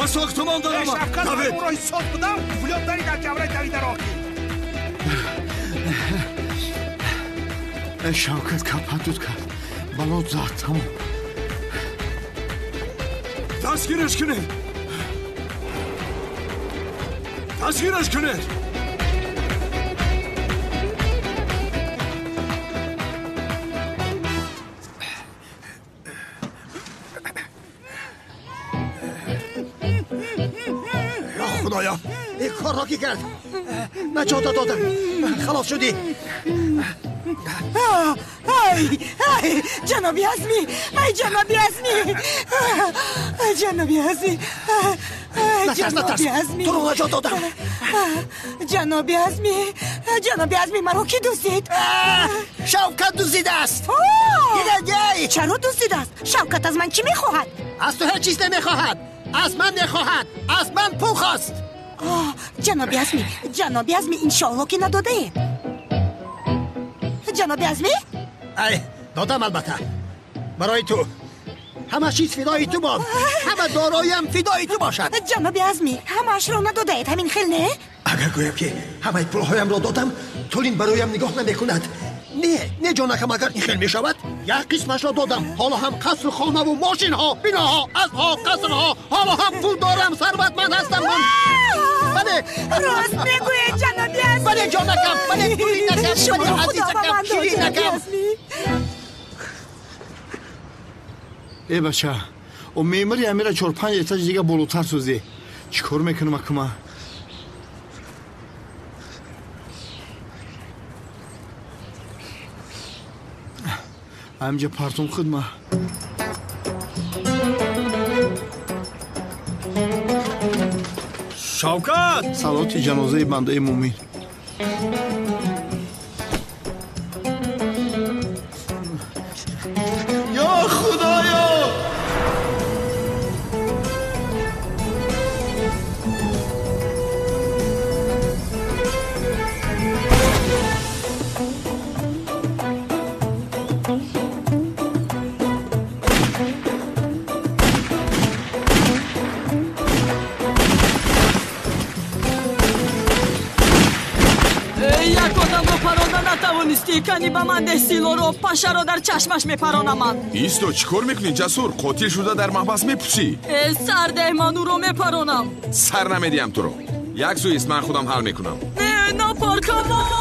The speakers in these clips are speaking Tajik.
Ба сохтмон даромад. Шавкат, ман ӯро ҳисоб будам, влётари дар ҷавраи давида роҳ. Шавкат капатут кард. Балот зад, тамом. Дастгираш кунед. Дастгираш кунед. Худоё, ин корро ки кард? Наҷота додам. Халос шудӣ. Ай, ай, ҷаноби Азмӣ, ай, ҷаноби Азмӣ, ҷаноби Азмӣ, натарс, натарс, туро наҷот додам. Ҷаноби Азмӣ, ҷаноби Азмӣ, маро кӣ дуздид? Шавкат дуздидааст. Чаро дуздидааст? Шавкат аз ман чӣ мехоҳад? Аз ту ҳеҷ чиз намехоҳад. Аз ман мехоҳад. Аз ман пул хост. Ҷаноби Азмӣ, ҷаноби Азмӣ, иншоалло ки надодаед. Ҷаноби Азмӣ? Ай, додам албатта. Барои ту. Ҳама чиз фидои ту бод. Ҳама дороиам фидои ту бошад. Ҷаноби Азмӣ, ҳамаашро надодаед, ҳамин хел не? Агар гӯям ки ҳамаи пулҳоямро додам, Тулин бароям нигоҳ намекунад. Не, не ҷонакам, агар ин хел мешавад, як қисмашро додам. Ҳоло ҳам қасру хонаву мошинҳо, биноҳо, аспҳо, қасрҳо, ҳоло ҳам пул дорам, сарватманд ҳастам ман. Бале. Рост мегӯед, ҷаноби Азмӣ. Бале, ҷонакам, бале, Тулинакам, бале, азизакам, ширинакам. Э бача, о меъмори амира 4-5 этаж дига болотар созӣ. Чӣ кор мекунам акума? Амҷа партум хидма. Шавкат! Салоти ҷанозаи бандаи мӯмин. Ё Худоё! Як одамро паронда натавонистӣ, кани ба ман деҳ силоро, пашаро дар чашмаш мепаронаман. Исто, чӣ кор мекунӣ, Ҷасур? Қотил шуда дар маҳбас мепусӣ. Э, сар деҳ, ман ӯро мепаронам. Сар намедиҳам туро. Як сӯ ист, ман худам ҳал мекунам. Не, напар, Камол!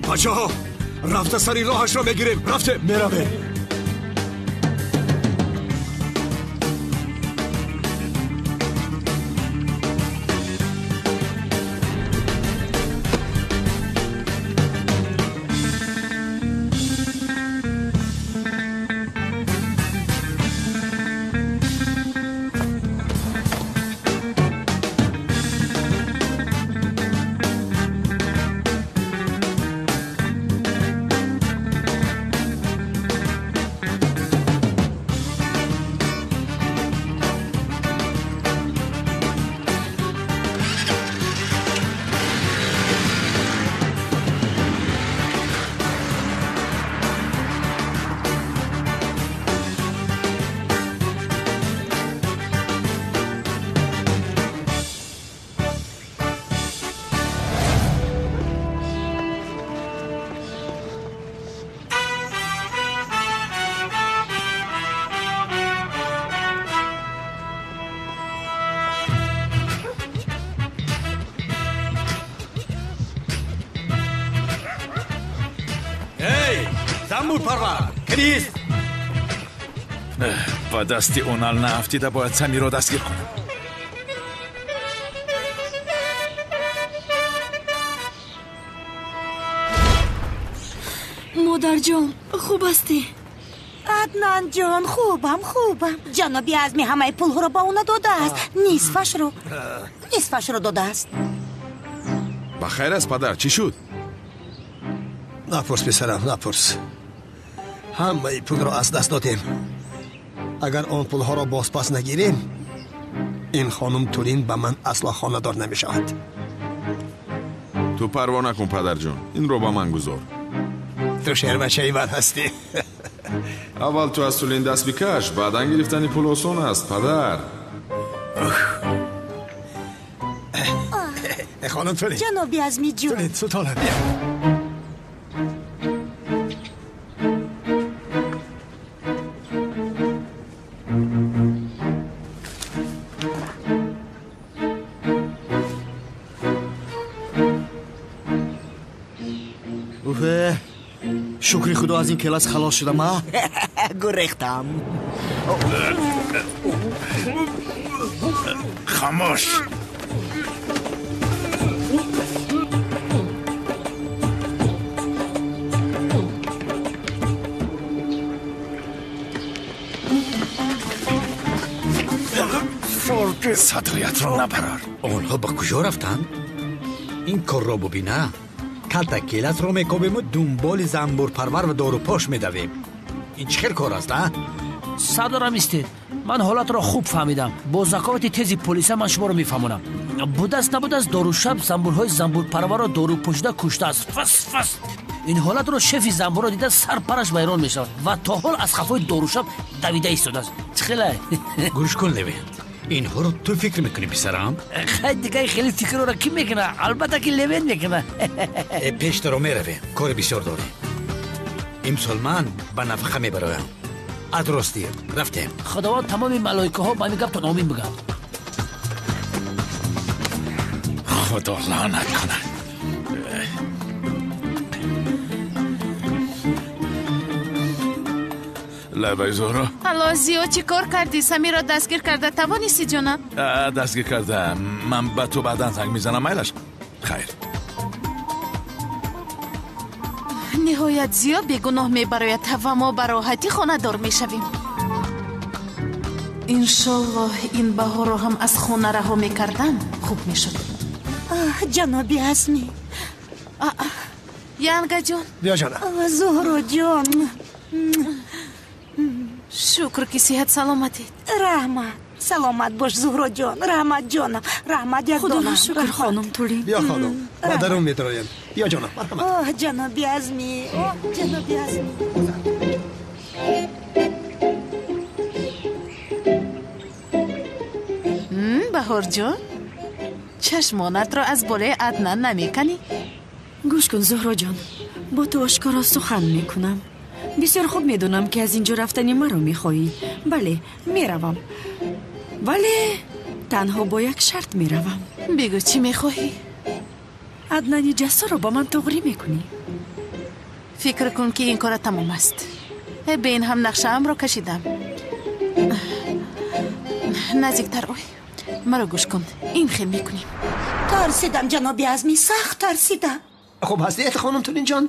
Бачаҳо, рафта сари роҳашро мегирем. Рафте, меравем. Замбурпарвар, крист! Ба дасти Онал наафтида бояд Самирро дастгир кунам. Модарҷон, хуб ҳастӣ? Аднанҷон, хубам, хубам. Ҷаноби Азмӣ ҳамаи пулҳоро ба ӯ надодааст. Нисфашро, нисфашро додааст. Ба хайр аст, падар, чӣ шуд? Напурс, писарам, напурс. Ҳамаи пулро аз даст додем. Агар он пулҳоро бозпас нагирем, ин хонум Тулин ба ман асло хонадор намешавад. Ту парво накун, падарҷон, инро ба ман гузор. Ту шербачаи ман ҳастӣ. Аввал ту аз Тулин даст бикаш, баъдан гирифтани пул осон аст, падар. Хонум Тулин. Ҷаноби Азмиҷон. Тулин, султона, бия. Шукри худо, аз ин келас халос шудам, а? Гурехтам. Хомӯш. Садоятро набарор. Онҳо ба куҷо рафтанд? Ин корро бубина. Калта келасро мекобему дунболи занбурпарвар ва дорупош медавем. Ин чӣ хел кор аст, а? Сардорам, истед, ман ҳолатро хуб фаҳмидам. Бо заковати тези полиса ман шуморо мефаҳмонам. Будааст, набудааст, дорушаб занбурҳои занбурпарварро дорупошида куштааст. Фас фас. Ин ҳолатро шефи занбурро дида сарпараш вайрон мешавад ва то ҳол аз хафои дорушаб давида истодааст. Чӣ хелай? Гӯш кун, Левент, инҳоро ту фикр мекунӣ, писарам? Хай, дигар хеле фикрро кӣ мекуна? Албатта ки Левент мекуна. Пештаро меравем, кори бисёр дорем. Имсол ман ба нафақа мебароям. Аз ростӣ рафтем. Худованд тамоми малоикаҳо ба ҳамин гаптон омин бигӯянд. Худо лаънат кунад. Лабай, Зуҳро. Алло, Зиё, чӣ кор кардӣ? Самирро дастгир карда тавонистӣ, ҷонам? Дастгир карда. Ман ба ту баъдан занг мезанам, майлаш? Хайр. Ниҳоят Зиё бегуноҳ мебарояд ва мо ба роҳатӣ хонадор мешавем. Иншоллоҳ, ин баҳорро ҳам аз хона раҳо мекардам, хуб мешуд. Ҷаноби Азмӣ. Янгаҷон. Биё, ҷонам. Зуҳроҷон. Шукр, ки сиҳат саломатед. Раҳмат. Саломат бош, Зуҳроҷон. Раҳмат, ҷонам. Раҳмат, як Худоро шукр, хонум Тулин. Биё, хонум, ба дарун медароем. Биё, ҷонам, марҳамат. Оҳ, ҷаноби Азмӣ, оҳ, ҷаноби Азмӣ. Баҳорҷон, чашмонатро аз болои Аднан намеканӣ? Гӯш кун, Зуҳроҷон, бо ту ошкоро сухан мекунам. Бисёр хуб медонам, ки аз ин ҷо рафтани маро мехоҳӣ. Бале, меравам, вале танҳо бо як шарт меравам. Бигӯ, чӣ мехоҳӣ? Аднани ҷассорро ба ман туғрӣ мекунӣ. Фикр кун, ки ин кора тамом аст. Бе ин ҳам нақшаамро кашидам. Наздиктар ой, маро гӯш кун, ин хел мекунем. Тарсидам, ҷаноби Азмӣ, сахт тарсидам. Хуб ҳастед, хонум Тулинҷон?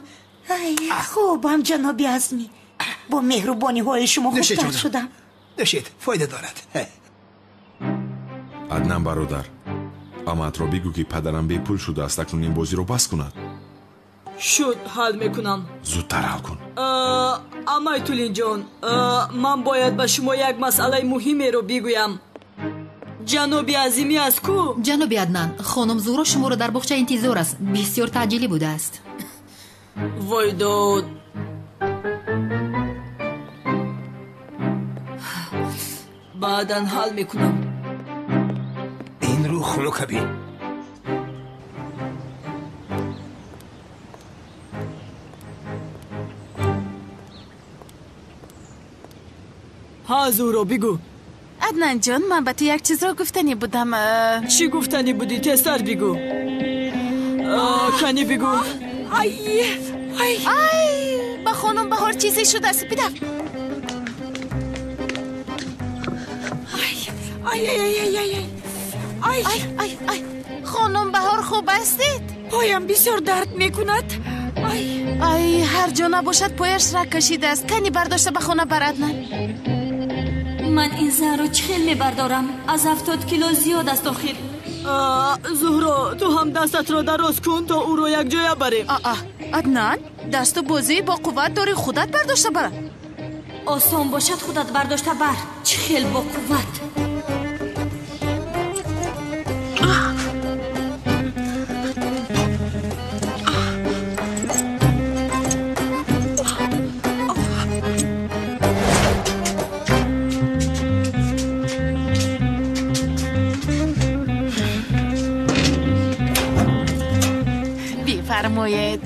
Ай, хубам, ҷаноби Азмӣ. Бо меҳрубониҳои шумо хубтар шудам. Нӯшед, фоида дорад. Аднан бародар, амаатро бигӯ, ки падарам бепул шудааст, акнун ин бозиро бас кунад. Шуд, ҳал мекунам. Зудтар ҳал кун. Амай Тулинҷон, ман бояд ба шумо як масъалаи муҳимеро бигӯям. Ҷаноби Азимӣ аз ку? Ҷаноби Аднан, хонум Зуҳро шуморо дар боғча интизор аст. Бисёр таъҷилӣ будааст. Вой дод. Баъдан ҳал мекунам. Ин рӯ хунука бин. Ҳа, Зуҳро, бигӯ. Аднанҷон, ман ба ту як чизро гуфтанӣ будам. Чӣ гуфтанӣ будӣ? Тезтар бигӯ. Канӣ бигӯ. Ай, ба хонум Баҳор чизе шудааст. Бидав. Ай, ай, ай, хонум Баҳор, хуб ҳастед? Поям бисёр дард мекунад. Ай, ай, ҳар ҷо набошад, пояш раг кашидааст. Кани бардошта ба хона бар, Аднан. Ман ин занро чӣ хел мебардорам? Аз 70 кило зиёд аст охир. Зуҳро, ту ҳам дастатро дароз кун, то ӯро якҷоя барем. Аа, Аднан, дасту бозии бо қувват дорӣ, худат бардошта бара. Осон бошад, худат бардошта бар. Чӣ хел бо қувват. Бифармоед.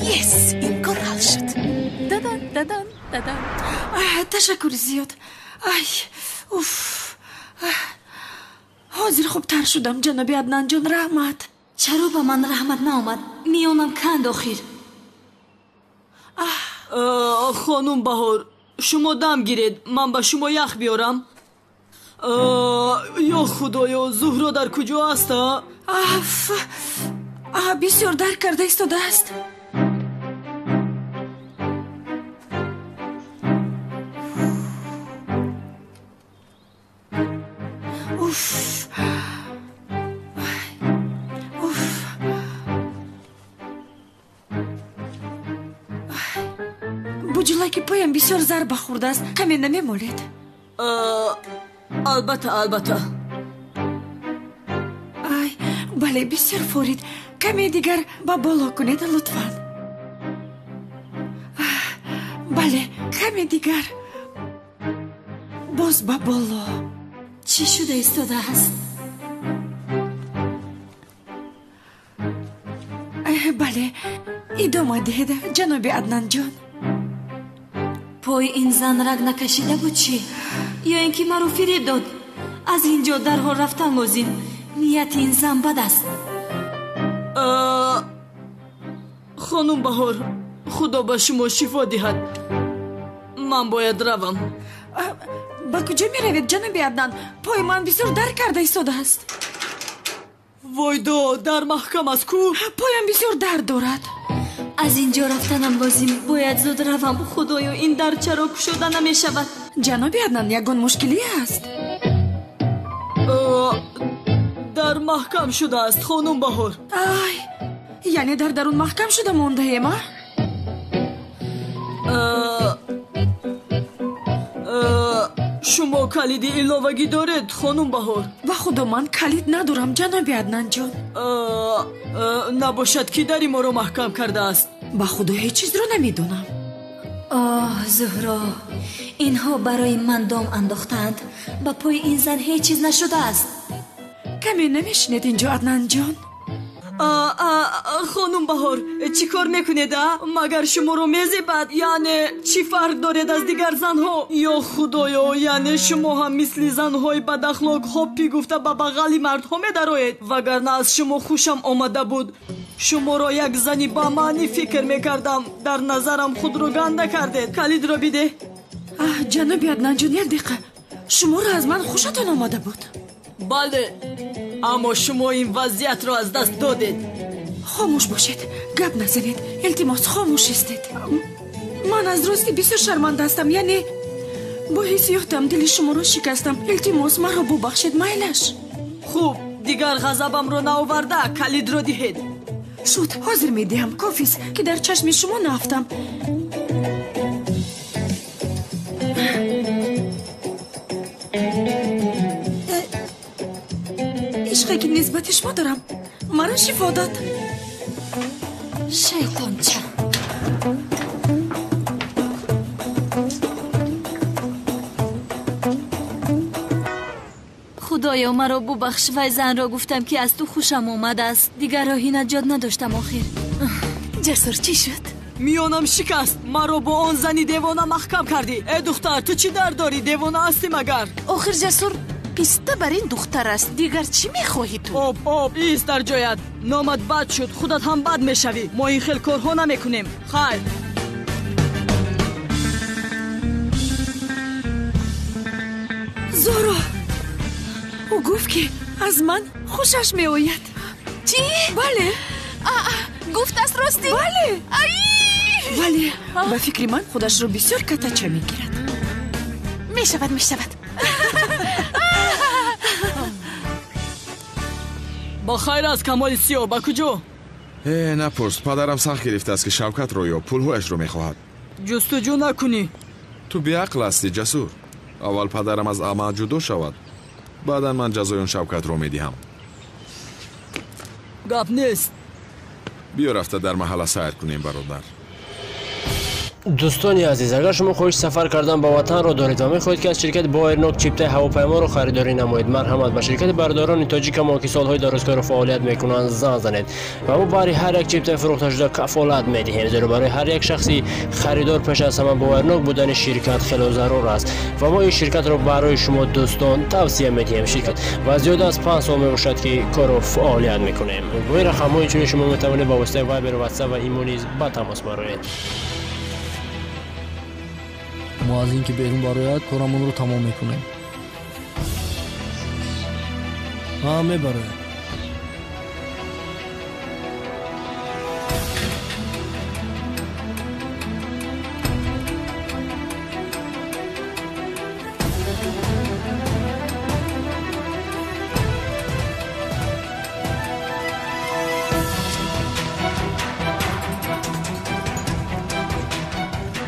Yes, ин кор ҳал шуд. Дадан, дадан, дадан. Ташаккури зиёд. Ай, уф. Ҳозир хубтар шудам, ҷаноби Аднанҷон, раҳмат. Чаро ба ман раҳмат наомад? Миёнам канд охир. Хонум Баҳор, шумо дам гиред, ман ба шумо ях биёрам. Ё худоё, Зуҳро дар куҷо аст? Аф, бисёр дард карда истодааст. Уф, уф. Буҷулаки поям бисёр зарба хӯрдааст, каме намемолед? Албатта, албатта. Ай, бале, бисёр форид. Каме дигар ба боло кунед, лутфан. Бале, каме дигар. Боз ба боло. Чӣ шуда истодааст? Бале, идома диҳед, ҷаноби Аднанҷон. Пои ин зан раг накашида буд чӣ? Ё ин ки маро фиреб дод? Аз ин ҷо дарҳол рафтан лозим. Нияти ин зан бад аст. Хонум Баҳор, худо ба шумо шифо диҳад. Ман бояд равам. Ба куҷо меравед, ҷаноби Аднан? Пои ман бисёр дард карда истодааст. Войдо, дар маҳкам аст ку? Поям бисёр дард дорад. Аз ин ҷо рафтанам лозим. Бояд зуд равам. Худоё, ин дар чаро кушода намешавад? Ҷаноби Аднан, ягон мушкилӣ аст? Дар маҳкам шудааст, хонум Баҳор. Ай, яъне дар дарун маҳкам шуда мондаем, а? Шумо калиди иловагӣ доред, хонум Баҳор? Ба худо, ман калид надорам, ҷаноби Аднанҷон. Набошад, ки дари моро маҳкам кардааст? Ба худо, ҳеҷ чизро намедонам. Оҳ, Зуҳро, инҳо барои ман дом андохтаанд. Ба пои ин зан ҳеҷ чиз нашудааст. Каме намешинед инҷо, Аднанҷон? Хонум Баҳор, чӣ кор мекунед, а? Магар шуморо мезебад? Яъне чӣ фарқ доред аз дигар занҳо? Ё худоё, яъне шумо ҳам мисли занҳои бадахлоқ ҳоппӣ гуфта ба бағали мардҳо медароед? Вагарна аз шумо хушам омада буд. Шуморо як зани бамаънӣ фикр мекардам. Дар назарам худро ганда кардед. Калидро бидеҳ. Ҷаноби Аднанҷон, як дақиқа. Шуморо аз ман хушатон омада буд? Бале, аммо шумо ин вазъиятро аз даст додед. Хомӯш бошед, гап назанед. Илтимос, хомӯш истед. Ман аз рости бисёр шарманда ҳастам, яъне бо ҳиссиётам дили шуморо шикастам. Илтимос, маро бубахшед, майлаш. Хуб, дигар ғазабамро наоварда, калидро диҳед. Шуд, ҳозир медиҳам. Кофист, ки дар чашми шумо наафтам. Ишқе ки нисбати шумо дорам, маро шифо дод. Шайтонча. Худоё, маро бубахш. Вай занро гуфтам, ки аз ту хушам омадааст. Дигар роҳи наҷот надоштам охир. Ҷасур, чӣ шуд? Миёнам шикаст. Маро бо он зани девона маҳкам кардӣ. Э духтар, ту чӣ дард дорӣ? Девона ҳастӣ магар? Охир Ҷасур, писта бар ин духтар аст. Дигар чӣ мехоҳӣ ту? Об, об, ист дар ҷоят. Номат бад шуд, худат ҳам бад мешавӣ. Мо ин хел корҳо намекунем. Хайр. Зуҳро, ӯ гуфт, ки аз ман хушаш меояд. Чӣ? Бале. Гуфтааст ростӣ? Бале. Бале, ба фикри ман худашро бисёр катача мегирад. Мешавад, мешавад. Ба хайр аст, Камоли Сиёҳ, ба куҷо? Э, напурс, падарам сахт гирифтааст, ки Шавкатро ё пулҳояшро мехоҳад. Ҷустуҷӯ накунӣ. Ту беақл ҳастӣ, Ҷасур. Аввал падарам аз амал ҷудо шавад, баъдан ман ҷазои он Шавкатро медиҳам. Гап нест. Биё рафта дар маҳалла сайр кунем, бародар. Дӯстони азиз, агар шумо хоҳиши сафар кардан ба ватанро доред ва мехоҳед, ки аз ширкати Боэрнок чиптаи ҳавопайморо харидорӣ намоед, марҳамат ба ширкати бародарони тоҷикамо, ки солҳои дарозкору фаъолият мекунанд, занг занед ва мо баҳри ҳар як чиптаи фурӯхташуда кафолат медиҳем, зеро барои ҳар як шахси харидор пеш аз ҳама боварнок будани ширкат хело зарур аст ва мо ин ширкатро барои шумо дӯстон тавсия медиҳем. Ширкат ва зиёда аз 5 сол мебошад, ки кору фаъолият мекунем. Бо ин рақамҳо инчунин шумо метавонед ба воситаи Вайбер, Ватсап ва Имо низ ба тамос бароед. Мо аз ин ки берун барояд, корамонро тамом мекунем. Ҳа, мебарояд.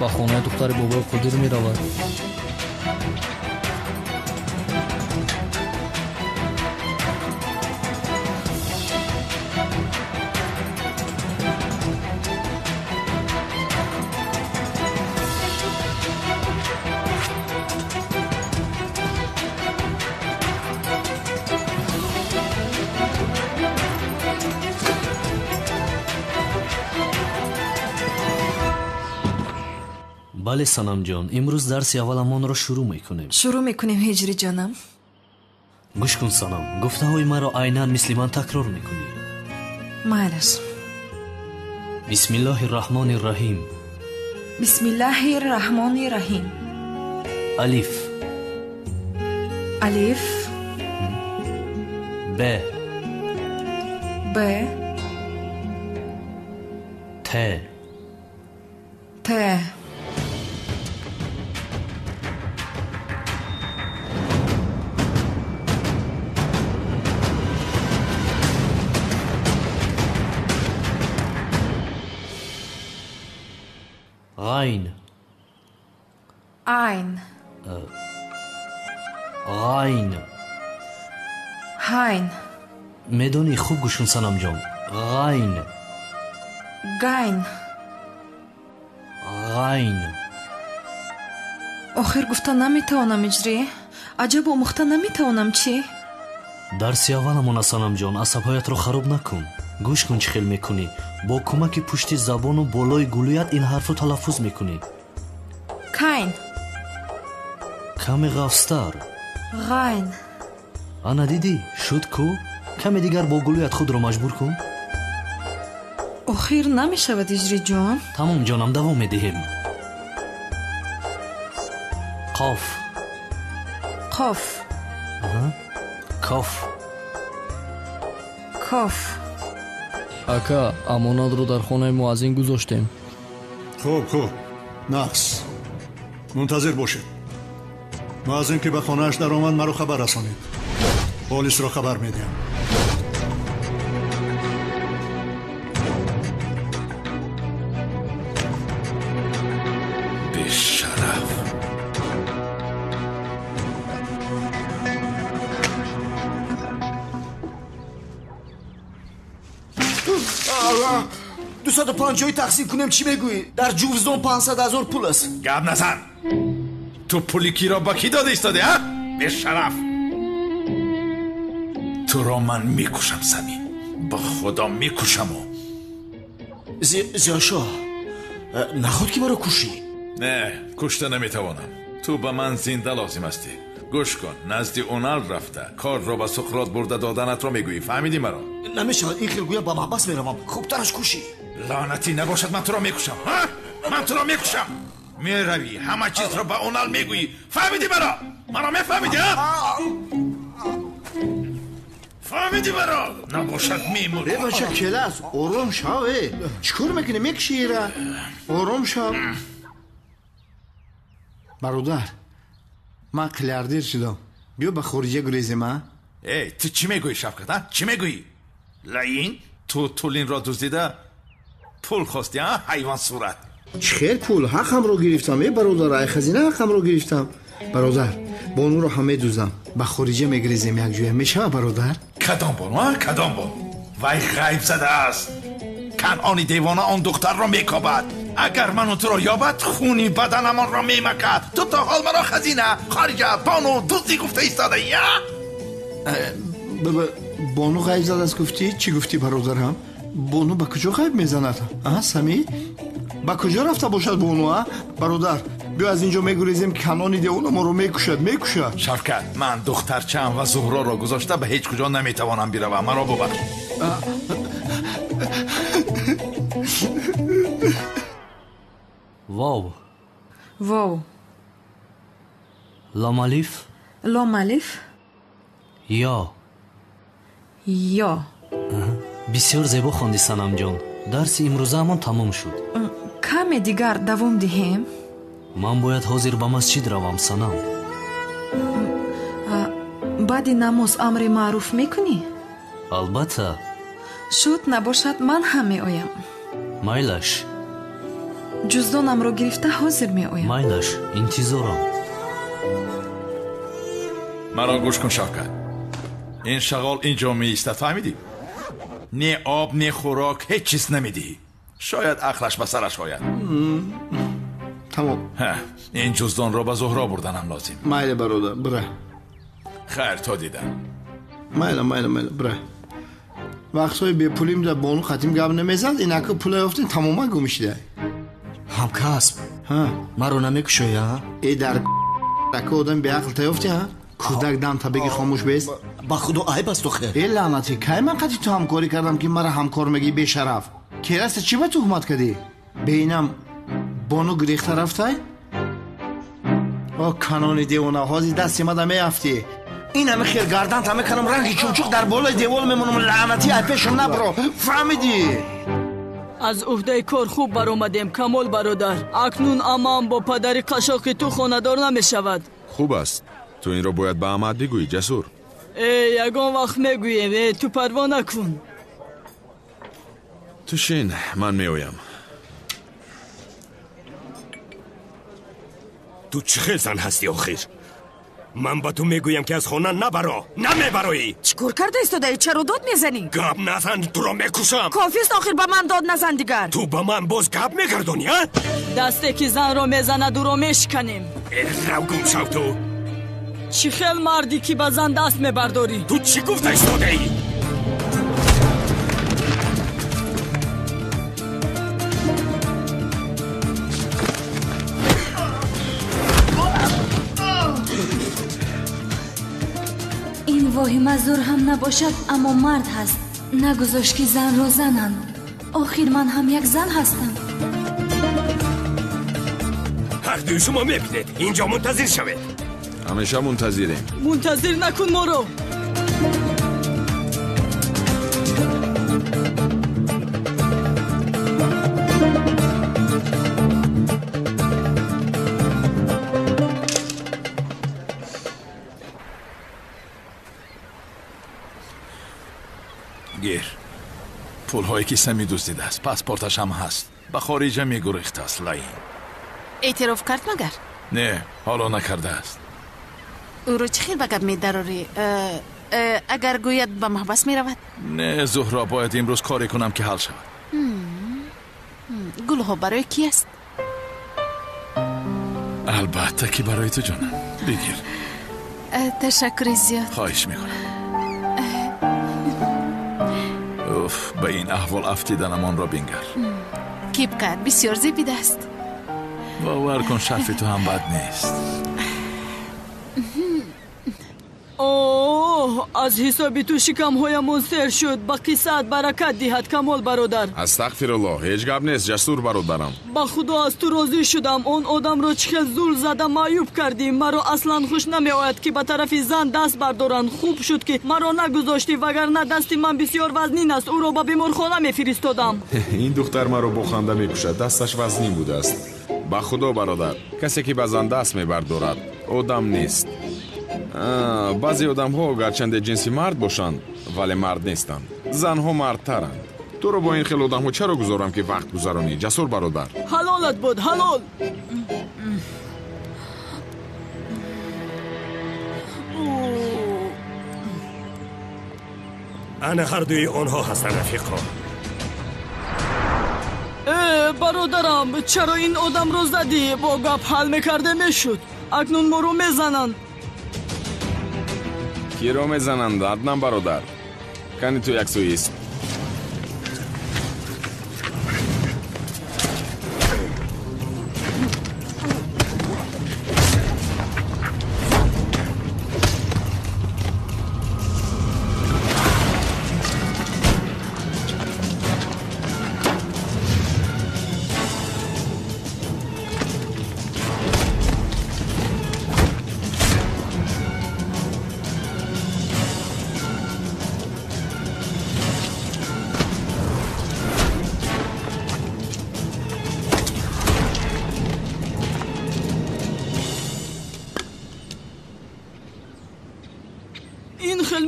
Ба хонаи духтари бобои Қодир меравад. Бале, Санамҷон, имрӯз дарси авваламонро шурӯъ мекунем. Шурӯъ мекунем, Ҳиҷри ҷонам. Гӯш кун, Санам, гуфтаҳои маро айнан мисли ман такрор мекунӣ. Майлаш. Бисмиллоҳи раҳмони раҳим. Бисмиллоҳи раҳмони раҳим. Алиф. Алиф. Б. Б. Т. Т. Ғайн. Айн. Ғайн. Ҳайн. Медонӣ, хуб гӯш кун, Санамҷон. Ғайн. Гайн. Ғайн. Охир гуфта наметавонам, Иҷрӣ. Аҷаб омӯхта наметавонам, чӣ? Дарси авваламона, Санамҷон, асабҳоятро хароб накун. Гӯш кун, чӣ хел мекунӣ. Бо кӯмаки пушти забону болои гулӯят ин ҳарфро талаффуз мекунӣ. Кайн. Каме ғафзтар. Ғайн. Ана дидӣ, шуд ку? Каме дигар бо гулӯят худро маҷбур кун. Охир намешавад, Иҷриҷон. Тамом, ҷонам, давом медиҳем. Қоф. Қоф. Коф. Коф. Ака, амонатро дар хонаи муаззин гузоштем. Хуб, хуб, нақс. Мунтазир бошед. Муаззин ки ба хонааш даромад, маро хабар расонед. Полисро хабар медиҳам. Бешараф. Дусаду панҷоҳи тақсим кунем, чӣ мегӯӣ? Дар ҷувздон 500 000 пул аст. Гап назан. Ту пули киро ба кӣ дода истоди, а? Бешараф. Туро ман мекушам, Самим. Ба худо мекушаму. Зиёшоҳ, наход ки маро кушӣ? Не, кушта наметавонам. Ту ба ман зинда лозим ҳастӣ. Гӯш кун, назди Унал рафта корро ба Суқрот бурда доданатро мегӯӣ. Фаҳмидӣ маро? Намешавад, ин хел гӯя ба маҳбас меравам. Хубтараш кушӣ. Лаънатӣ набошад, ман туро мекушам. Ман туро мекушам. Меравӣ, ҳама чизро ба Унал мегӯӣ. Фаҳмидӣ маро? Маро мефаҳмидӣ, а? Фаҳмидӣ маро? Набошад, мемурӣ. Э, бача, келас, ором шав, э. Чӣ кор мекунӣ? Мекушӣ ира. Ором шав. Бародар, ман қилярдир шудам. Биё ба хориҷа гурезем, а? Эй, ту чӣ мегӯӣ, Шавкат, а? Чӣ мегӯӣ? Лаин, ту Тулинро дуздида пул хостӣ, а? Ҳайвон сурат. Чӣ хел пул? Ҳақамро гирифтам, э, бародар, ай хазина ҳақамро гирифтам. Бародар, бонуро ҳам медуздам. Ба хориҷа мегирезем якҷоя. Мешава, бародар? Кадом бону, а? Кадом бону? Вай ғайб задааст. Канъони девона он духтарро мекобад. Агар ману туро ёбад, хуни баданамонро мемакад. Ту то ҳол маро хазина, хориҷа, бону, дуздӣ гуфта истодаӣ, а? Бону ғайб задааст гуфтӣ? Чӣ гуфтӣ, бародарам? Бону ба куҷо ғайб мезанад? А, Самӣ? Ба куҷо рафта бошад бону, а? Бародар, биё аз инҷо мегурезем, канони девона моро мекушад, мекушад. Шавкат, ман духтарчаам ва Зуҳроро гузошта ба ҳеҷ куҷо наметавонам биравам. Маро бубахш. Вов. Вов. Лом алиф. Лом алиф. Ё. Ё. Бисёр зебо хонди, Санамҷон. Дарси имрӯзаамон тамом шуд. Каме дигар давом диҳем? Ман бояд ҳозир ба масҷид равам, Санам. Баъди намоз амри маъруф мекунӣ? Албатта. Шуд набошад, ман ҳам меоям. Майлаш. Ҷуздонамро гирифта ҳозир меоям. Майлаш, интизорам. Маро гӯш кун, Шавкат. Ин шағол инҷо меистад, фаҳмидӣ? Не об, не хӯрок, ҳеҷ чиз намедиҳӣ. Шояд ақлаш ба сараш ояд. Тамом. Ин ҷуздонро ба Зуҳро бурданам лозим. Майли, бародар, бира. Хайр, то дидан. Майла, майла, майла, бира. Вақтҳои бепулим дар бону хатим гап намезад, инака пула ёфтем, тамоман гум шуда. Ҳамкасб, маро намекушоӣ, а? Э, дар ака одам беақл та ёфтӣ, а? Кӯдак дам та беги хомӯш бест. Ба худо айб аст охир. Э, лаънатӣ, кай ман қати ту ҳамкорӣ кардам, ки мара ҳамкор мегӣ, бешараф? Кераста чӣ ба туҳмат кардӣ? Бeinам бону гирехта рафтай? О, канони девона, ҳозир дасти мада меафтӣ. Ин ҳами хел гардан та мекунам, ранги чумчуқ дар болои девол мемонам, лаънатӣ, ай пешам набро. Фаҳмидӣ? Аз уҳдаи кор хуб баромадем, Камол бародар. Акнун амаам бо падари қашоқи ту хонадор намешавад. Хуб аст. Ту инро бояд ба амаат бигӯӣ, Ҷасур. Э, ягон вақт мегӯем. Э, ту парво накун. Ту шин, ман меоям. Ту чӣ хел зан ҳастӣ охир? Ман ба ту мегӯям, ки аз хона набаро, намебароӣ. Чӣ кор карда истодаӣ? Чаро дод мезанӣ? Гап назан, туро мекушам. Кофист охир, ба ман дод назан дигар. Ту ба ман боз гап мегардонӣ, а? Дасте ки занро мезанад, ӯро мешиканем. Э, рав, гум шав ту. Чӣ хел мардӣ, ки ба зан даст мебардорӣ? Ту чӣ гуфта истодаӣ? Ин воҳима зур ҳам набошад, аммо мард ҳаст. Нагузошт, ки занро зананд. Охир ман ҳам як зан ҳастам. Ҳардуи шумо мебинед, инҷо мунтазир шавед. Ҳамеша мунтазирем. Мунтазир накун моро. Гир. Пулҳое ки Сами дуздидааст, паспорташ ҳам ҳаст. Ба хориҷа мегурехтааст, лаин. Эътироф кард магар? Не, ҳоло накардааст. Ӯро чӣ хел ба гап медарорӣ? Агар гӯяд, ба маҳбас меравад. Не, Зуҳро, бояд имрӯз коре кунам, ки ҳал шавад. Гулҳо барои кӣ аст? Албатта, ки барои ту, ҷонам. Бигир. Ташаккури зиёд. Хоҳиш мекунам. Уф, ба ин аҳвол афтиданамонро бингар. Кипкат бисёр зебидааст. Бовар кун, шарфи ту ҳам бад нест. Оҳ, аз ҳисоби ту шикамҳоямон сер шуд. Ба қиссаат баракат диҳад, Камол бародар. Астағфируллоҳ, ҳеҷ гап нест, Ҷасур бародарам. Ба худо, аз ту розӣ шудам. Он одамро чӣ хел зур зада маъюб кардӣ. Маро аслан хуш намеояд, ки ба тарафи зан даст бардоранд. Хуб шуд, ки маро нагузоштӣ, вагарна дасти ман бисёр вазнин аст, ӯро ба беморхона мефиристодам. Ин духтар маро бо ханда мекушад, дасташ вазнин будааст. Ба худо, бародар, касе ки ба зан даст мебардорад, одам нест. Баъзе одамҳо гарчанде ҷинси мард бошанд, вале мард нестанд. Занҳо мардтаранд. Туро бо ин хел одамҳо чаро гузорам, ки вақт гузаронӣ, Ҷасур бародар? Ҳалолат буд, ҳалол. Ана ҳардуи онҳо ҳастанд, рафиқо. Э, Бародарам, чаро ин одамро задӣ? Бо гап ҳал мекарда мешуд. Акнун моро мезананд. Киро мезананд, Аднан бародар? Кани ту яксӯист.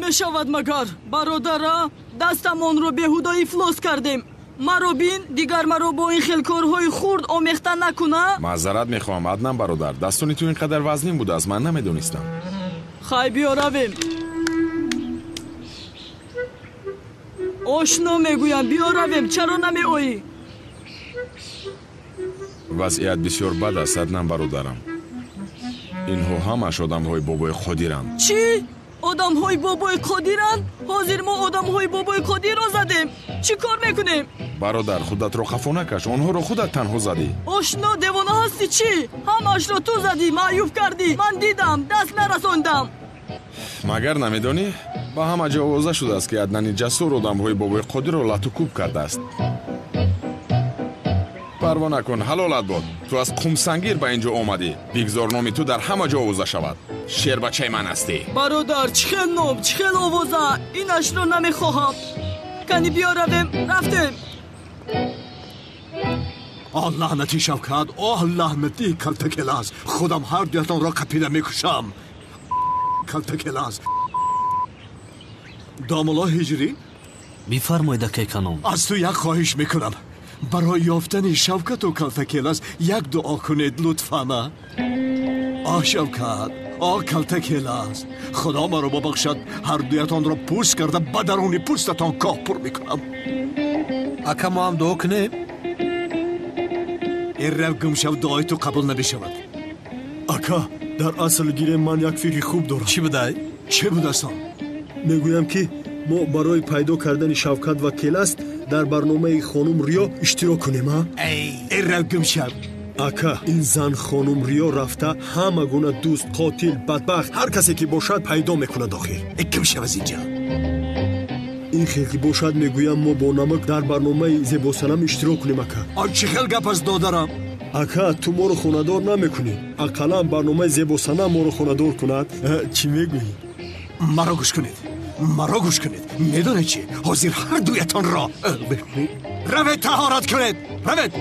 Мешавад магар, бародара, дастамонро беҳуда ифлос кардем. Маро бин, дигар маро бо ин хел корҳои хурд омехта накуна. Маъзарат мехоҳам, Аднан бародар, дастони ту ин қадар вазнин будааст, ман намедонистам. Хай, биё равем. Ошно мегӯям, биё равем, чаро намеоӣ? Вазъият бисёр бад аст, Аднан бародарам. Инҳо ҳамаш одамҳои бобои Қодиранд. Чӣ? Одамҳои бобои Қодиранд? Ҳозир мо одамҳои бобои Қодирро задем. Чӣ кор мекунем? Бародар, худатро хафо накаш, онҳоро худат танҳо задӣ. Ошно, девона ҳастӣ чӣ? Ҳамашро ту задӣ, маъюб кардӣ. Ман дидам, даст нарасондам. Магар намедонӣ? Ба ҳама ҷо овоза шудааст, ки Аднани ҷасур одамҳои бобои Қодирро лату кӯб кардааст. Парво накун, ҳалолат бод. Ту аз Қумсангир ба ин ҷо омадӣ. Бигзор номи ту дар ҳама ҷо овоза шавад. Шербачаи ман ҳастӣ. Бародар, чӣ хел ном, чӣ хел овоза? Инашро намехоҳам. Кани биё равем, рафтем. Оҳ, лаънатӣ Шавкат, оҳ, лаънатӣ Калтакелас. Худам ҳар дуятонро қапида мекушам. Калтакелас. Домулло Ҳиҷрӣ? Бифармоед, акай каном. Аз ту як хоҳиш мекунам. Барои ёфтани Шавкату Калтакелас як дуо кунед, лутфан. Оҳ, Шавкат, оҳ, Калтакелас, худо маро бубахшад, ҳар дуятонро пӯст карда ба даруни пӯстатон коҳ пур мекунам. Ака, мо ҳам дуо кунем? Ин рав гум шав, дуои ту қабул намешавад. Ака, дар асл гирем, ман як фикри хуб дорам. Чӣ будай? Чӣ будаст он? Мегӯям, ки мо барои пайдо кардани Шавкат ва Келас дар барномаи хонум Риё иштирок кунем, а? Ин рав гум шав. Ака, ин зан хонум Риё рафта ҳама гуна дӯст, қотил, бадбахт, ҳар касе ки бошад пайдо мекунад охир. Гум шав аз инҷа. Ин хел ки бошад, мегӯям, мо бо намак дар барномаи Зебосанам иштирок кунем, ака. Он чӣ хел гап аст, додарам? Ака, ту моро хонадор намекунӣ. Ақаллан барномаи Зебосанам моро хонадор кунад. Чӣ мегӯӣ? Маро гӯш кунед, маро гӯш кунед. Медонед чӣ? Ҳозир ҳар дуятонро равед таҳорат кунед, равед.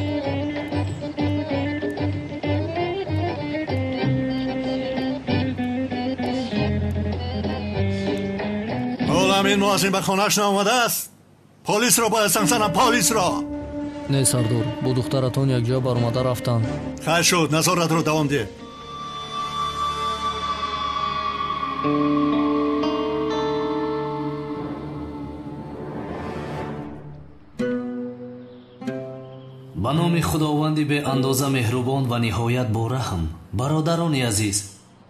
Ҳолам ин муаззин ба хонааш наомадааст. Полисро бояд занг занам, полисро. Не, сардор, бо духтаратон якҷоя баромада рафтанд. Хайр шуд, назоратро давом деҳ. Ба номи Худованди беандоза меҳрубон ва ниҳоят бораҳм. Бародарони азиз,